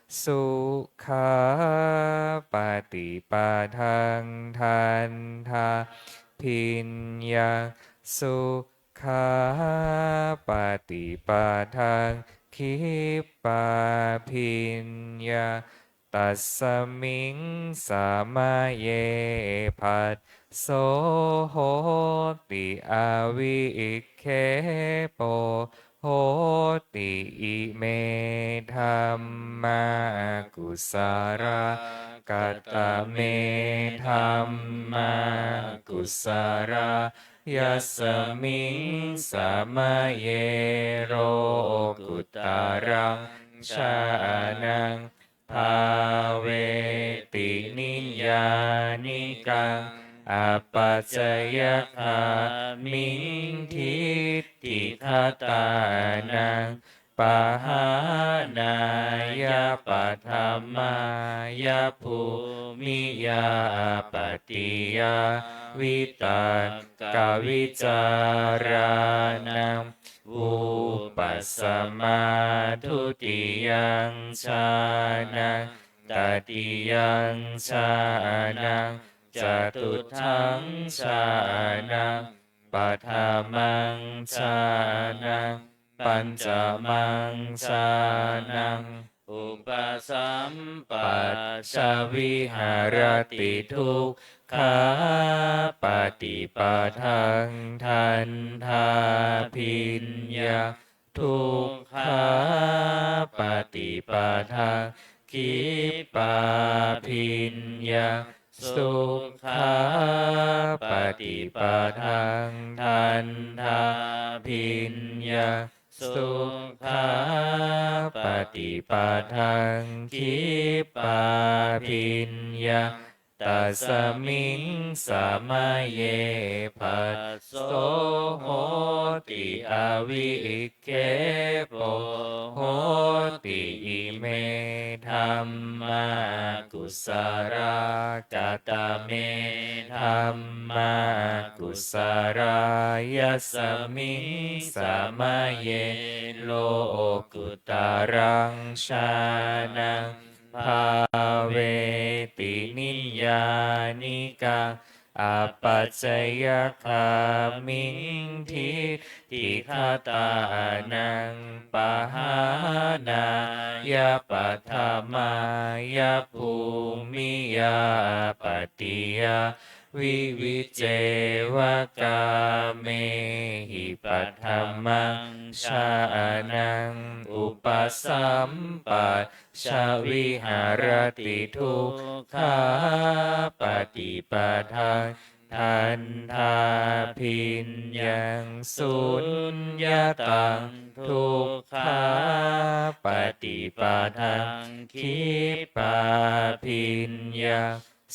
sukhāpaṭipadaṃ dandhābhiññaṃ sukhāpaṭipadaṃ khippābhiññaṃ. Tasmiṃ samaye phasso hoti avikkhepo hoti. Ime dhammā kusalā. Katame dhammā kusalā? Yasmiṃ samaye lokuttaraṃ jhānaṃ bhāveti niyyānikaṃ apacayagāmiṃ diṭṭhigatānaṃ pahānāya paṭhamāya bhūmiyā āpattiyā vitakkavicārānaṃ vūpasamā dutiyaṃ jhānaṃ tatiyaṃ jhānaṃ catutthaṃ jhānaṃ paṭhamaṃ jhānaṃ pañcamaṃ jhānaṃ upasampajja viharati dukkhāpaṭipadaṃ dandhābhiññaṃ dukkhapaṭipadaṃ khippābhiññaṃ sukhapaṭipadaṃ dandhābhiññaṃ sukhapaṭipadaṃ khippābhiññaṃ. Tasmiṃ samaye phasso hoti avikkhepo hoti, ime dhammā kusalā. Katame dhammā kusalā? Yasmiṃ samaye lokuttaraṃ jhānaṃ bhāveti niyyānikaṃ apacayagāmiṃ diṭṭhigatānaṃ pahānāya paṭhamāya bhūmiyā āpattiyā vivicceva kāmehi paṭhamaṃ jhānaṃ upasampajja viharati dukkhapaṭipadaṃ dandhābhiññaṃ suññataṃ dukkhapaṭipadaṃ khippābhiññaṃ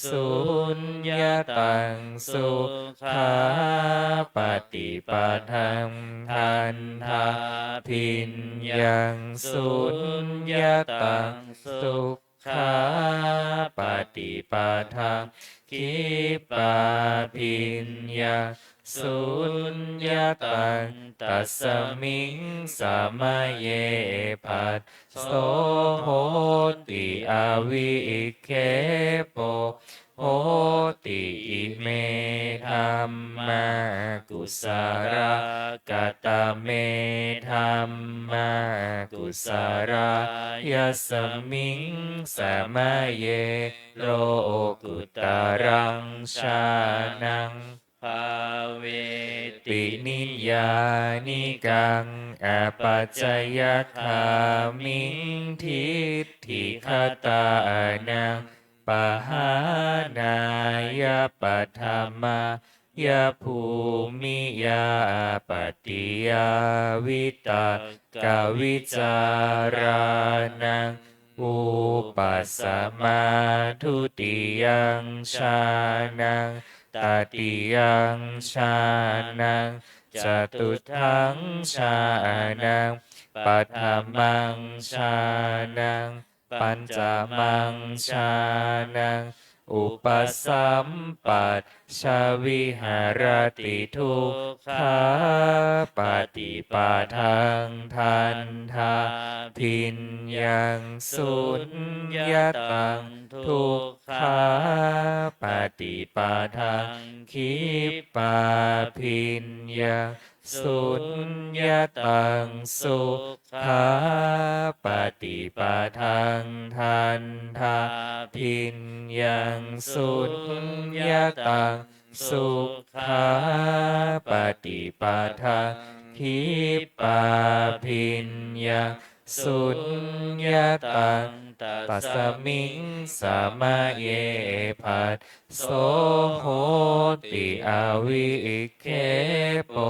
suññataṃ sukhapaṭipadaṃ dandhābhiññaṃ suññataṃ sukhapaṭipadaṃ khippābhiññaṃ suññataṃ. Tasmiṃ samaye phasso hoti avikkhepo hoti, ime dhammā kusalā. Katame dhammā kusalā? Yasmiṃ samaye lokuttaraṃ jhānaṃ bhāveti niyyānikaṃ apacayagāmiṃ diṭṭhigatānaṃ pahānāya paṭhamāya bhūmiyā āpattiyā vitakkavicārānaṃ vūpasamā dutiyaṃ jhānaṃ tatiyaṃ jhānaṃ catutthaṃ jhānaṃ paṭhamaṃ jhānaṃ pañcamaṃ jhānaṃ upasampajja viharati dukkhapaṭipadaṃ dandhābhiññaṃ suññataṃ dukkhapaṭipadaṃ khippābhiññaṃ suññataṃ sukhapaṭipadaṃ dandhābhiññaṃ suññataṃ sukhapaṭipadaṃ khippābhiññaṃ suññataṃ. Tasmiṃ samaye phasso hoti avikkhepo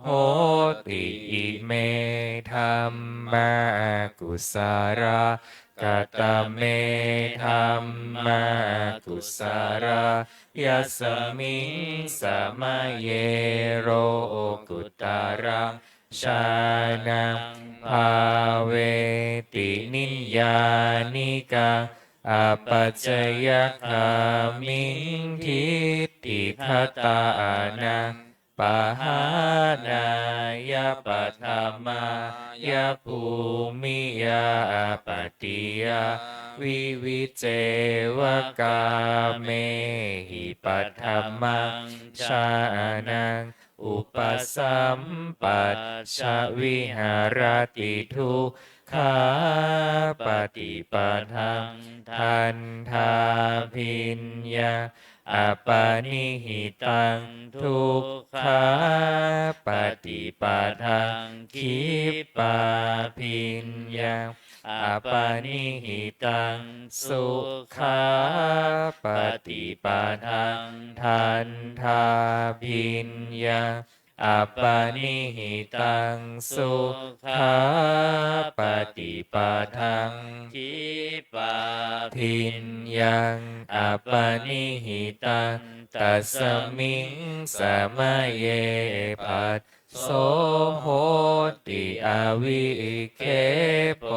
hoti, ime dhammā kusalā. Katame dhammā kusalā? Yasmiṃ samaye lokuttaraṃ jhānaṃ bhāveti niyyānikaṃ apacayagāmiṃ diṭṭhigatānaṃ pahānāya paṭhamāya bhūmiyā pattiyā vivicceva kāmehi paṭhamaṃ jhānaṃ upasampajja viharati dukkhāpaṭipadaṃ dandhābhiññaṃ apanihitaṃ dukkhāpaṭipadaṃ khippābhiññaṃ apanihitaṃ sukhāpaṭipadaṃ dandhābhiññaṃ apanihitaṃ sukhāpaṭipadaṃ khippābhiññaṃ apanihitaṃ tasmiṃ samaye phasso hoti avikkhepo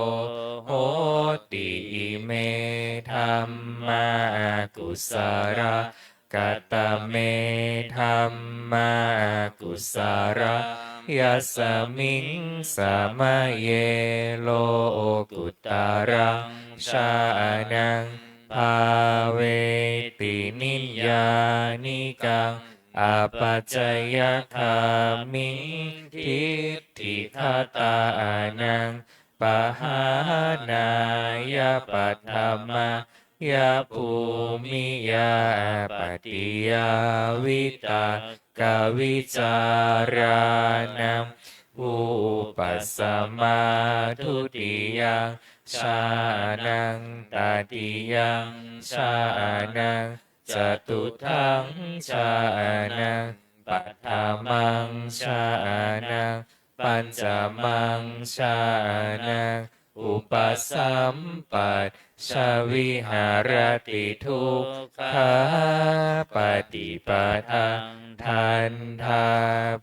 hoti. Ime dhammā kusalā. Katame dhammā kusalā? Yasmiṃ samaye lokuttaraṃ jhānaṃ bhāveti niyyānikaṃ apacayagāmiṃ diṭṭhigatānaṃ pahānāya paṭhamāya bhūmiyā pattiyā vitakkavicārānaṃ vūpasamā dutiyaṃ jhānaṃ tatiyaṃ jhānaṃ catutthaṃ jhānaṃ paṭhamaṃ jhānaṃ pañcamaṃ jhānaṃ upasampajja viharati dukkhāpaṭipadaṃ dandhābhiññaṃ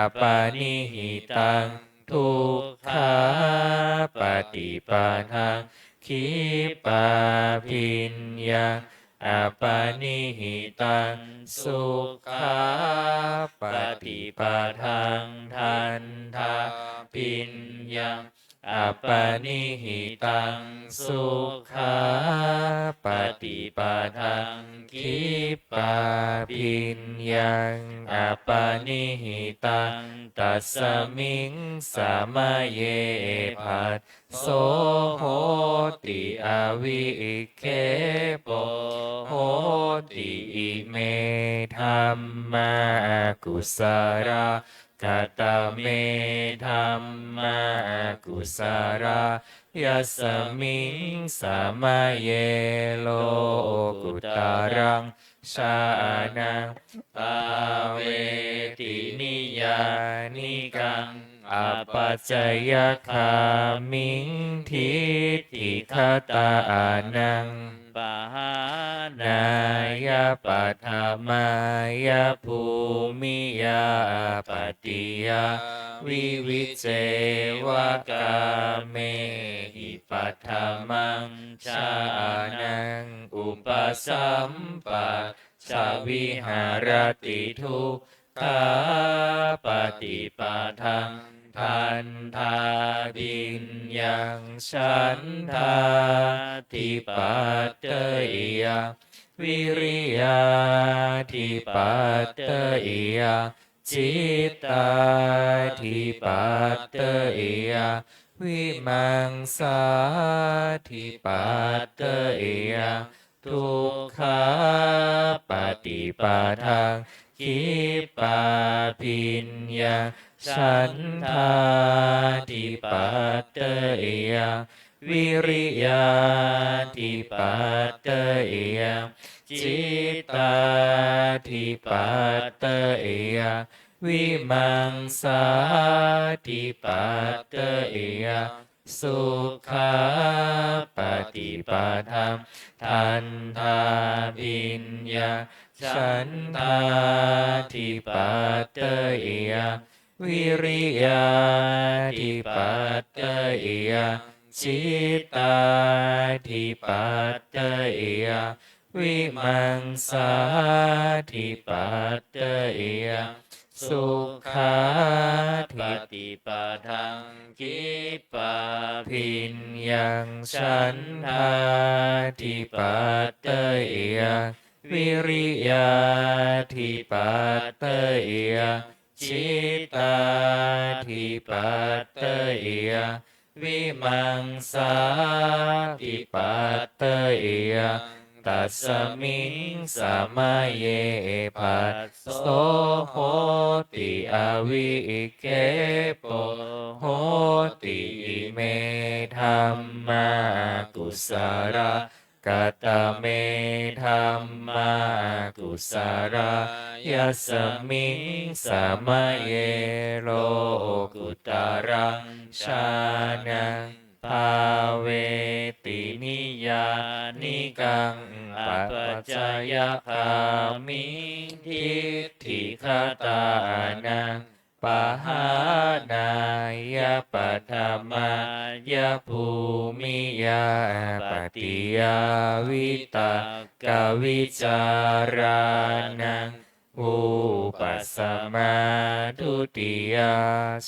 apanihitaṃ dukkhāpaṭipadaṃ khippābhiññaṃ apanihitaṃ sukhāpaṭipadaṃ dandhābhiññaṃ apanihitaṃ sukhāpaṭipadaṃ khippābhiññaṃ apanihitaṃ tasmiṃ samaye phasso hoti avikkhepo hoti. Ime dhammā kusalā. Katame dhammā kusalā? Yasmiṃ samaye lokuttaraṃ jhānaṃ bhāveti niyyānikaṃ apacayagāmiṃ diṭṭhigatānaṃ pahānāya paṭhamāya bhūmiyā pattiyā vivicceva kāmehi paṭhamaṃ jhānaṃ upasampajja viharati dukkhāpaṭipadaṃ dandhābhiññaṃ chandādhipateyya vīriyādhipateyya cittādhipateyya vīmaṃsādhipateyya dukkhāpaṭipadaṃ khippābhiññaṃ chandādhipateyya vīriyādhipateyya cittādhipateyya vīmaṃsādhipateyya sukhapaṭipadaṃ dandhābhiññaṃ chandādhipateyyaṃ viriyaḍhipateyyaṃ cittādhipateyyaṃ vīmaṃsādhipateyyaṃ sukhapaṭipadaṃ khippābhiññaṃ chandādhipateyyaṃ viriyaḍhipateyyaṃ cittādhipateyyaṃ vīmaṃsādhipateyyaṃ tasmiṃ samaye phasso hoti avikkhepo hoti. Ime dhammā akusalā. Katame dhammā akusalā? Yasmiṃ samaye lokuttaraṃ jhānaṃ bhāveti niyyānikaṃ apacayagāmiṃ diṭṭhigatānaṃ pahānāya paṭhamāya bhūmiyā pattiyā vitakkavicārānaṃ vūpasamā dutiyā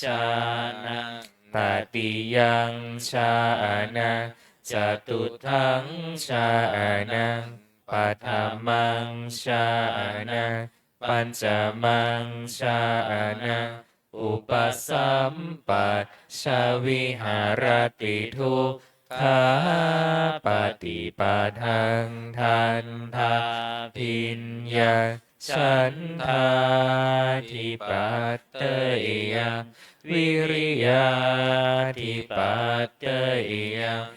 jhānaṃ tatiyaṃ jhānaṃ catutthaṃ jhānaṃ paṭhamaṃ jhānaṃ pañcamaṃ jhānaṃ upasampajja viharati dukkhapaṭipadaṃ dandhābhiññaṃ chandādhipateyyaṃ viriyaḍhipateyyaṃ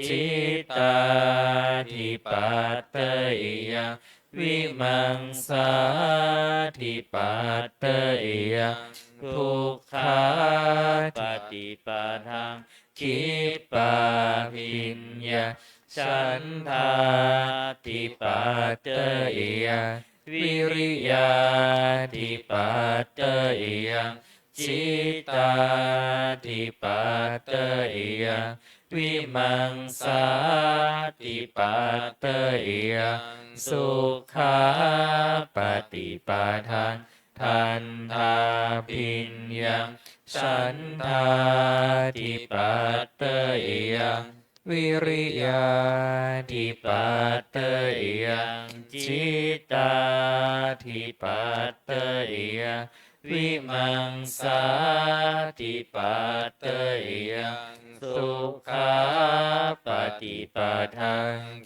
cittādhipateyyaṃ vīmaṃsādhipateyyaṃ dukkhapaṭipadaṃ khippābhiññaṃ chandādhipateyyaṃ viriyaḍhipateyyaṃ cittādhipateyyaṃ vīmaṃsādhipateyyaṃ sukhapaṭipadaṃ dandhābhiññaṃ chandādhipateyyaṃ viriyaḍhipateyyaṃ cittādhipateyyaṃ vīmaṃsādhipateyyaṃ sukhapaṭipadaṃ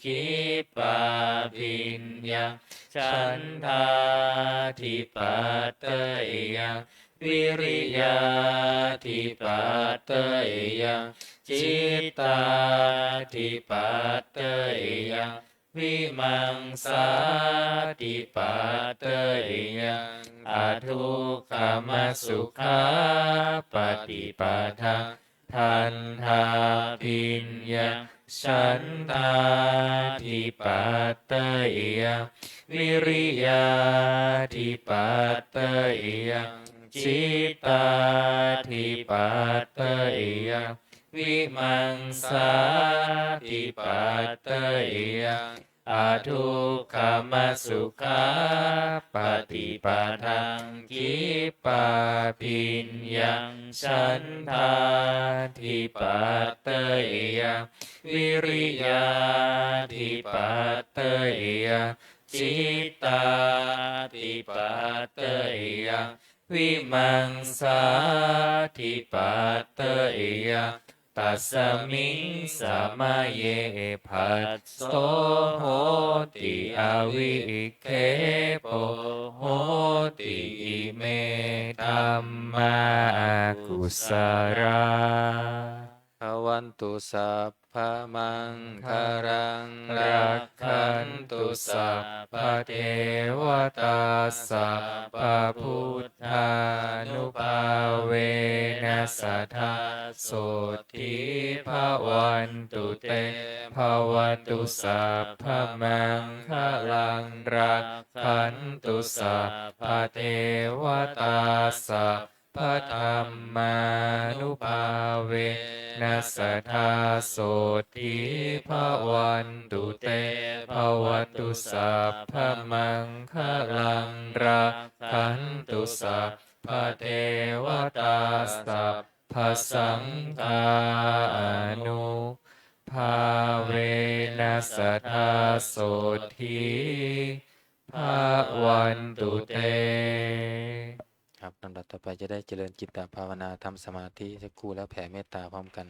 khippābhiññaṃ chandādhipateyyaṃ viriyaḍhipateyyaṃ cittādhipateyyaṃ vīmaṃsādhipateyyaṃ adukkhamasukhāpaṭipadaṃ dandhābhiññaṃ chandādhipateyyaṃ viriyaḍhipateyyaṃ cittādhipateyyaṃ vīmaṃsādhipateyyaṃ adukkhamasukhāpaṭipadaṃ khippābhiññaṃ chandādhipateyyaṃ viriyaḍhipateyyaṃ cittādhipateyyaṃ vīmaṃsādhipateyyaṃ tasmiṃ samaye phasso hoti avikkhepo hoti. Ime dhammā akusalā. Bhavantu sabba sabbamaṅgalaṃ, rakkhantu sabbadevatā, sabbabuddhānubhāvena sadā sotthī bhavantu te. Bhavatu sabbamaṅgalaṃ, rakkhantu sabbadevatā, sabbadhammānubhāvena sadā sotthī bhavantu te. Bhavatu sabbamaṅgalaṃ, rakkhantu sabbadevatā, sabbasaṅghānubhāvena sadā sotthī bhavantu te. ครับ ลำดับต่อไปจะได้เจริญจิตตภาวนา ทำสมาธิสักครู่แล้วแผ่เมตตาพร้อมกัน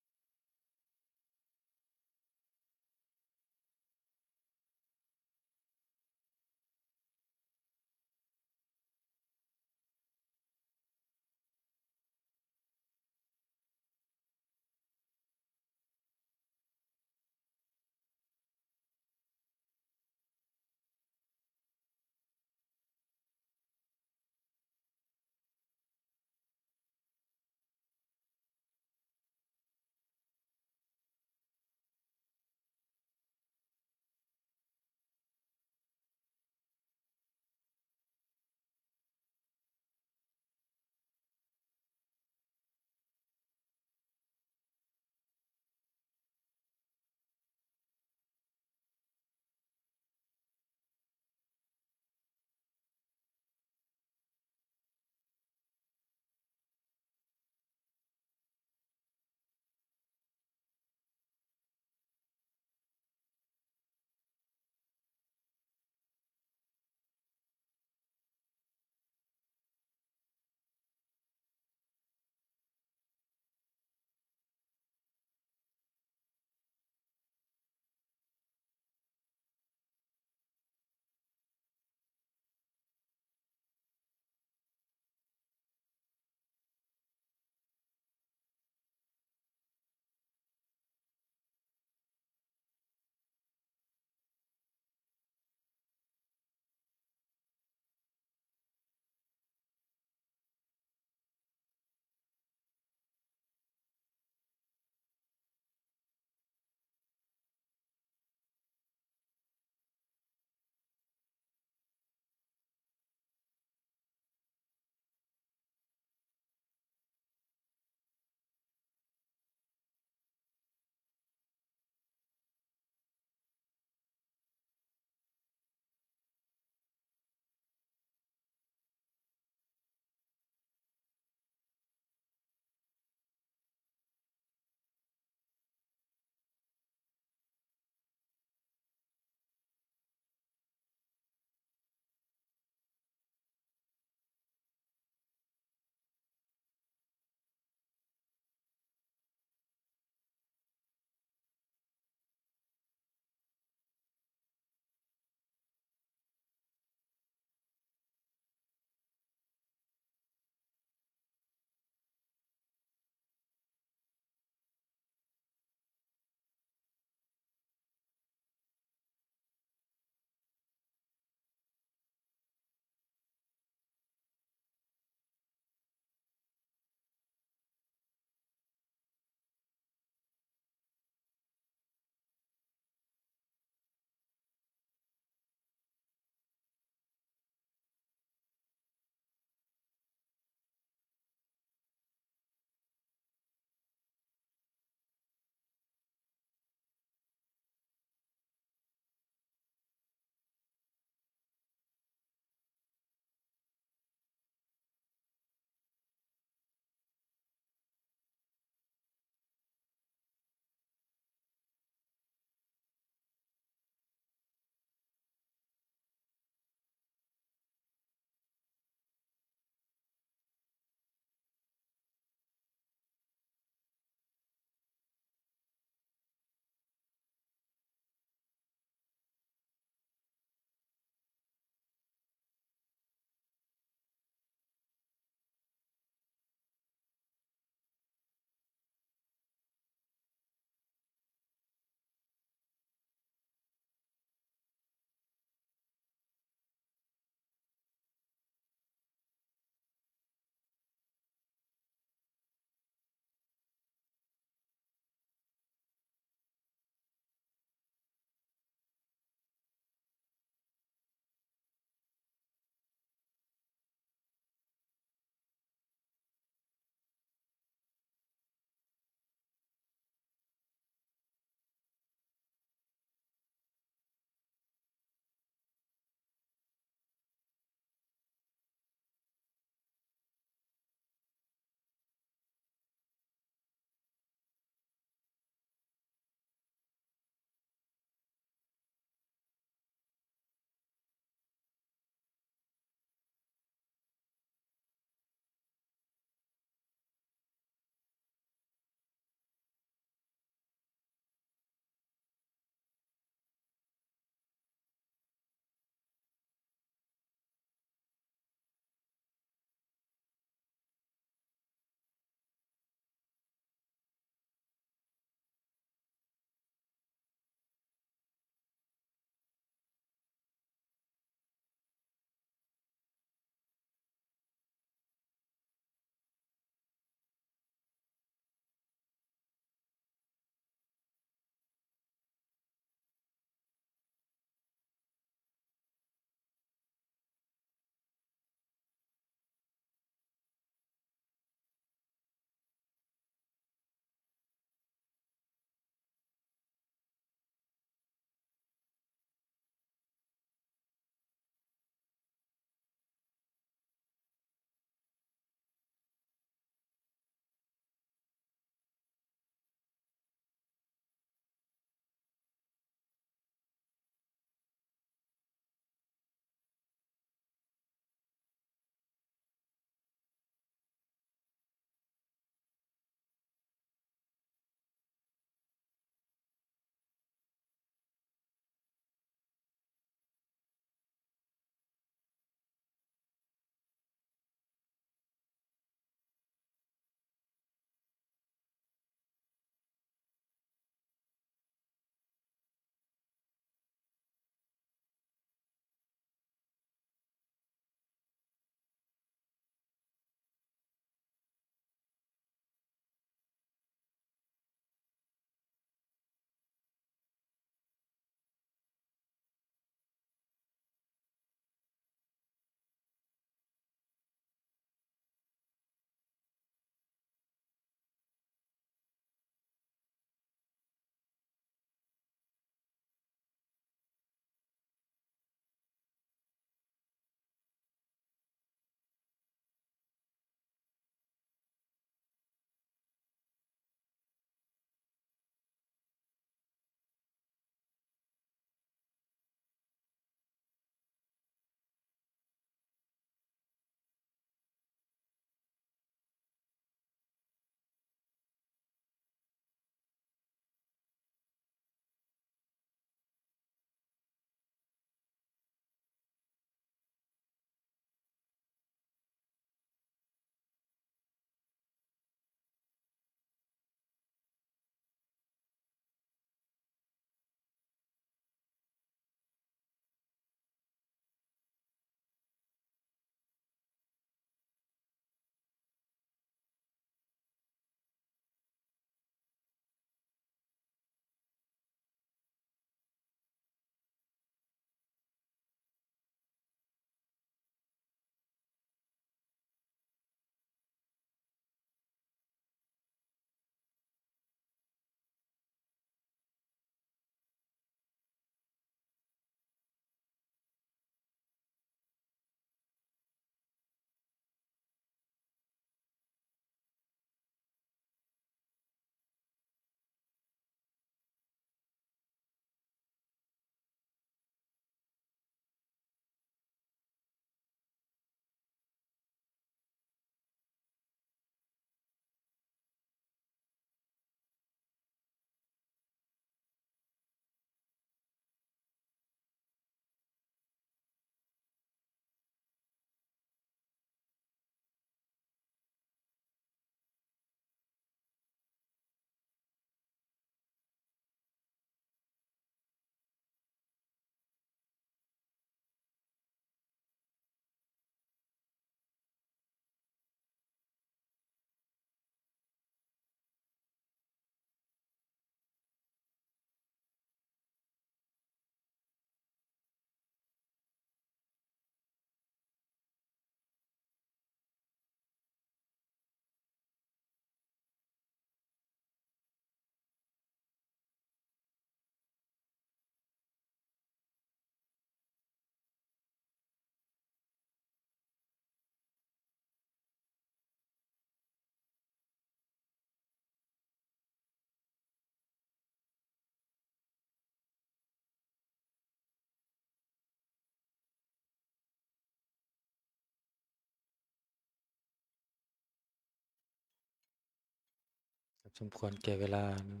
สมควรแก่เวลานะ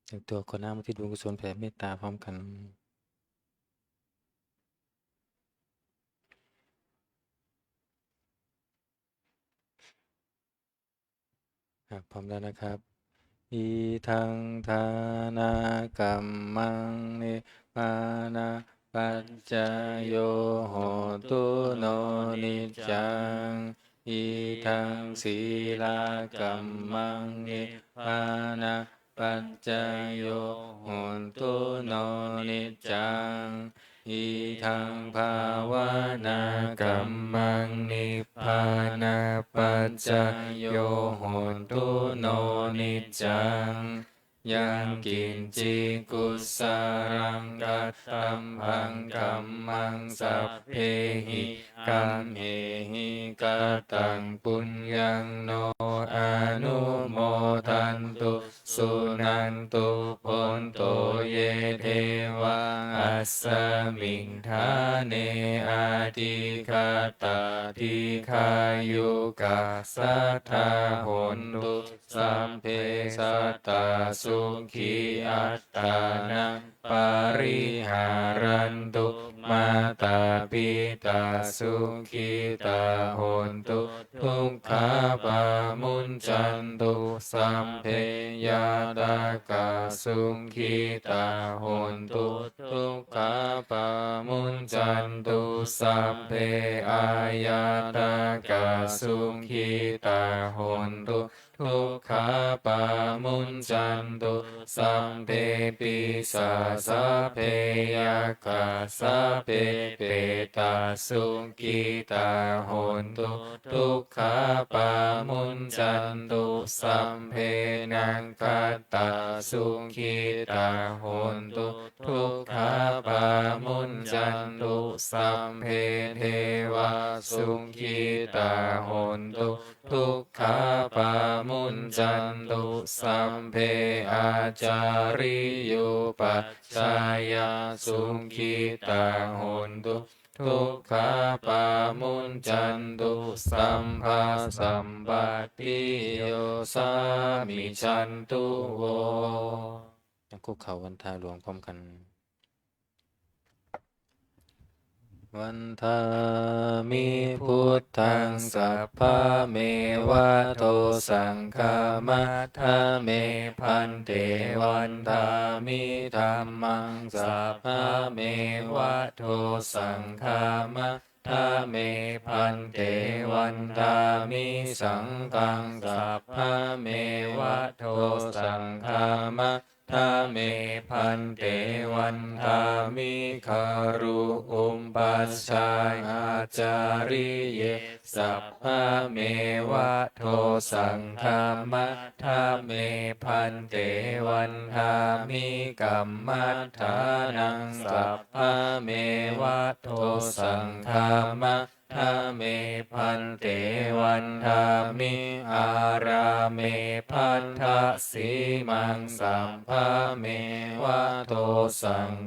แต่งตัวขอน้ำอุทิศบุญกุศลแผ่เมตตาพร้อมกัน ครับ พร้อมแล้วนะครับ Idaṃ dānakammaṃ nibbānapaccayo hotu no niccaṃ. Idaṃ sīlakammaṃ nibbānapaccayo hotu no niccaṃ. Idaṃ bhāvanākammaṃ nibbānapaccayo hotu no niccaṃ. Yaṃ kiñci kusalaṃ kattabbaṃ kammaṃ sabbehi kammehi kataṃ puññaṃ no anumodantu suṇantu bhonto ye devā asmiṃ ṭhāne adhigatā dīghāyukā sadā hontu sabbe sattā sukhī attānaṃ pariharantu. Mātā pitā sukhitā hontu dukkhā pamuñcantu sabbe ñātakā sukhitā hontu dukkhā pamuñcantu sabbe aññātakā sukhitā hontu dukkhā pamuñcantu sabbe pisāsabbe yakkhā sabbe petā sukhitā hontu dukkhā pamuñcantu sabbe nakkhattā sukhitā hontu dukkhā pamuñcantu sabbe devā sukhitā hontu dukkhā pamuñcantu sabbe ācariyupajjhāyā sukhitā hontu dukkhā pamuñcantu sabbasampattiyo samijjhantu vo. ทั้งคู่เขาวันทาหลวงพร้อมกัน Vandāmi buddhaṃ sabbameva dosaṃ khamattha me bhante. Vandāmi dhammaṃ sabbameva dosaṃ khamattha me bhante. Vandāmi saṅghaṃ sabbameva dosaṃ khamattha me bhante. Vandāmi guru upajjhāyā ācariye sabbameva dosaṃ khamattha me bhante. Vandāmi kammaṭṭhānaṃ sabbameva dosaṃ khamattha me bhante. Vandāmi ārāme bhaddasīmaṃ sabbameva dosaṃ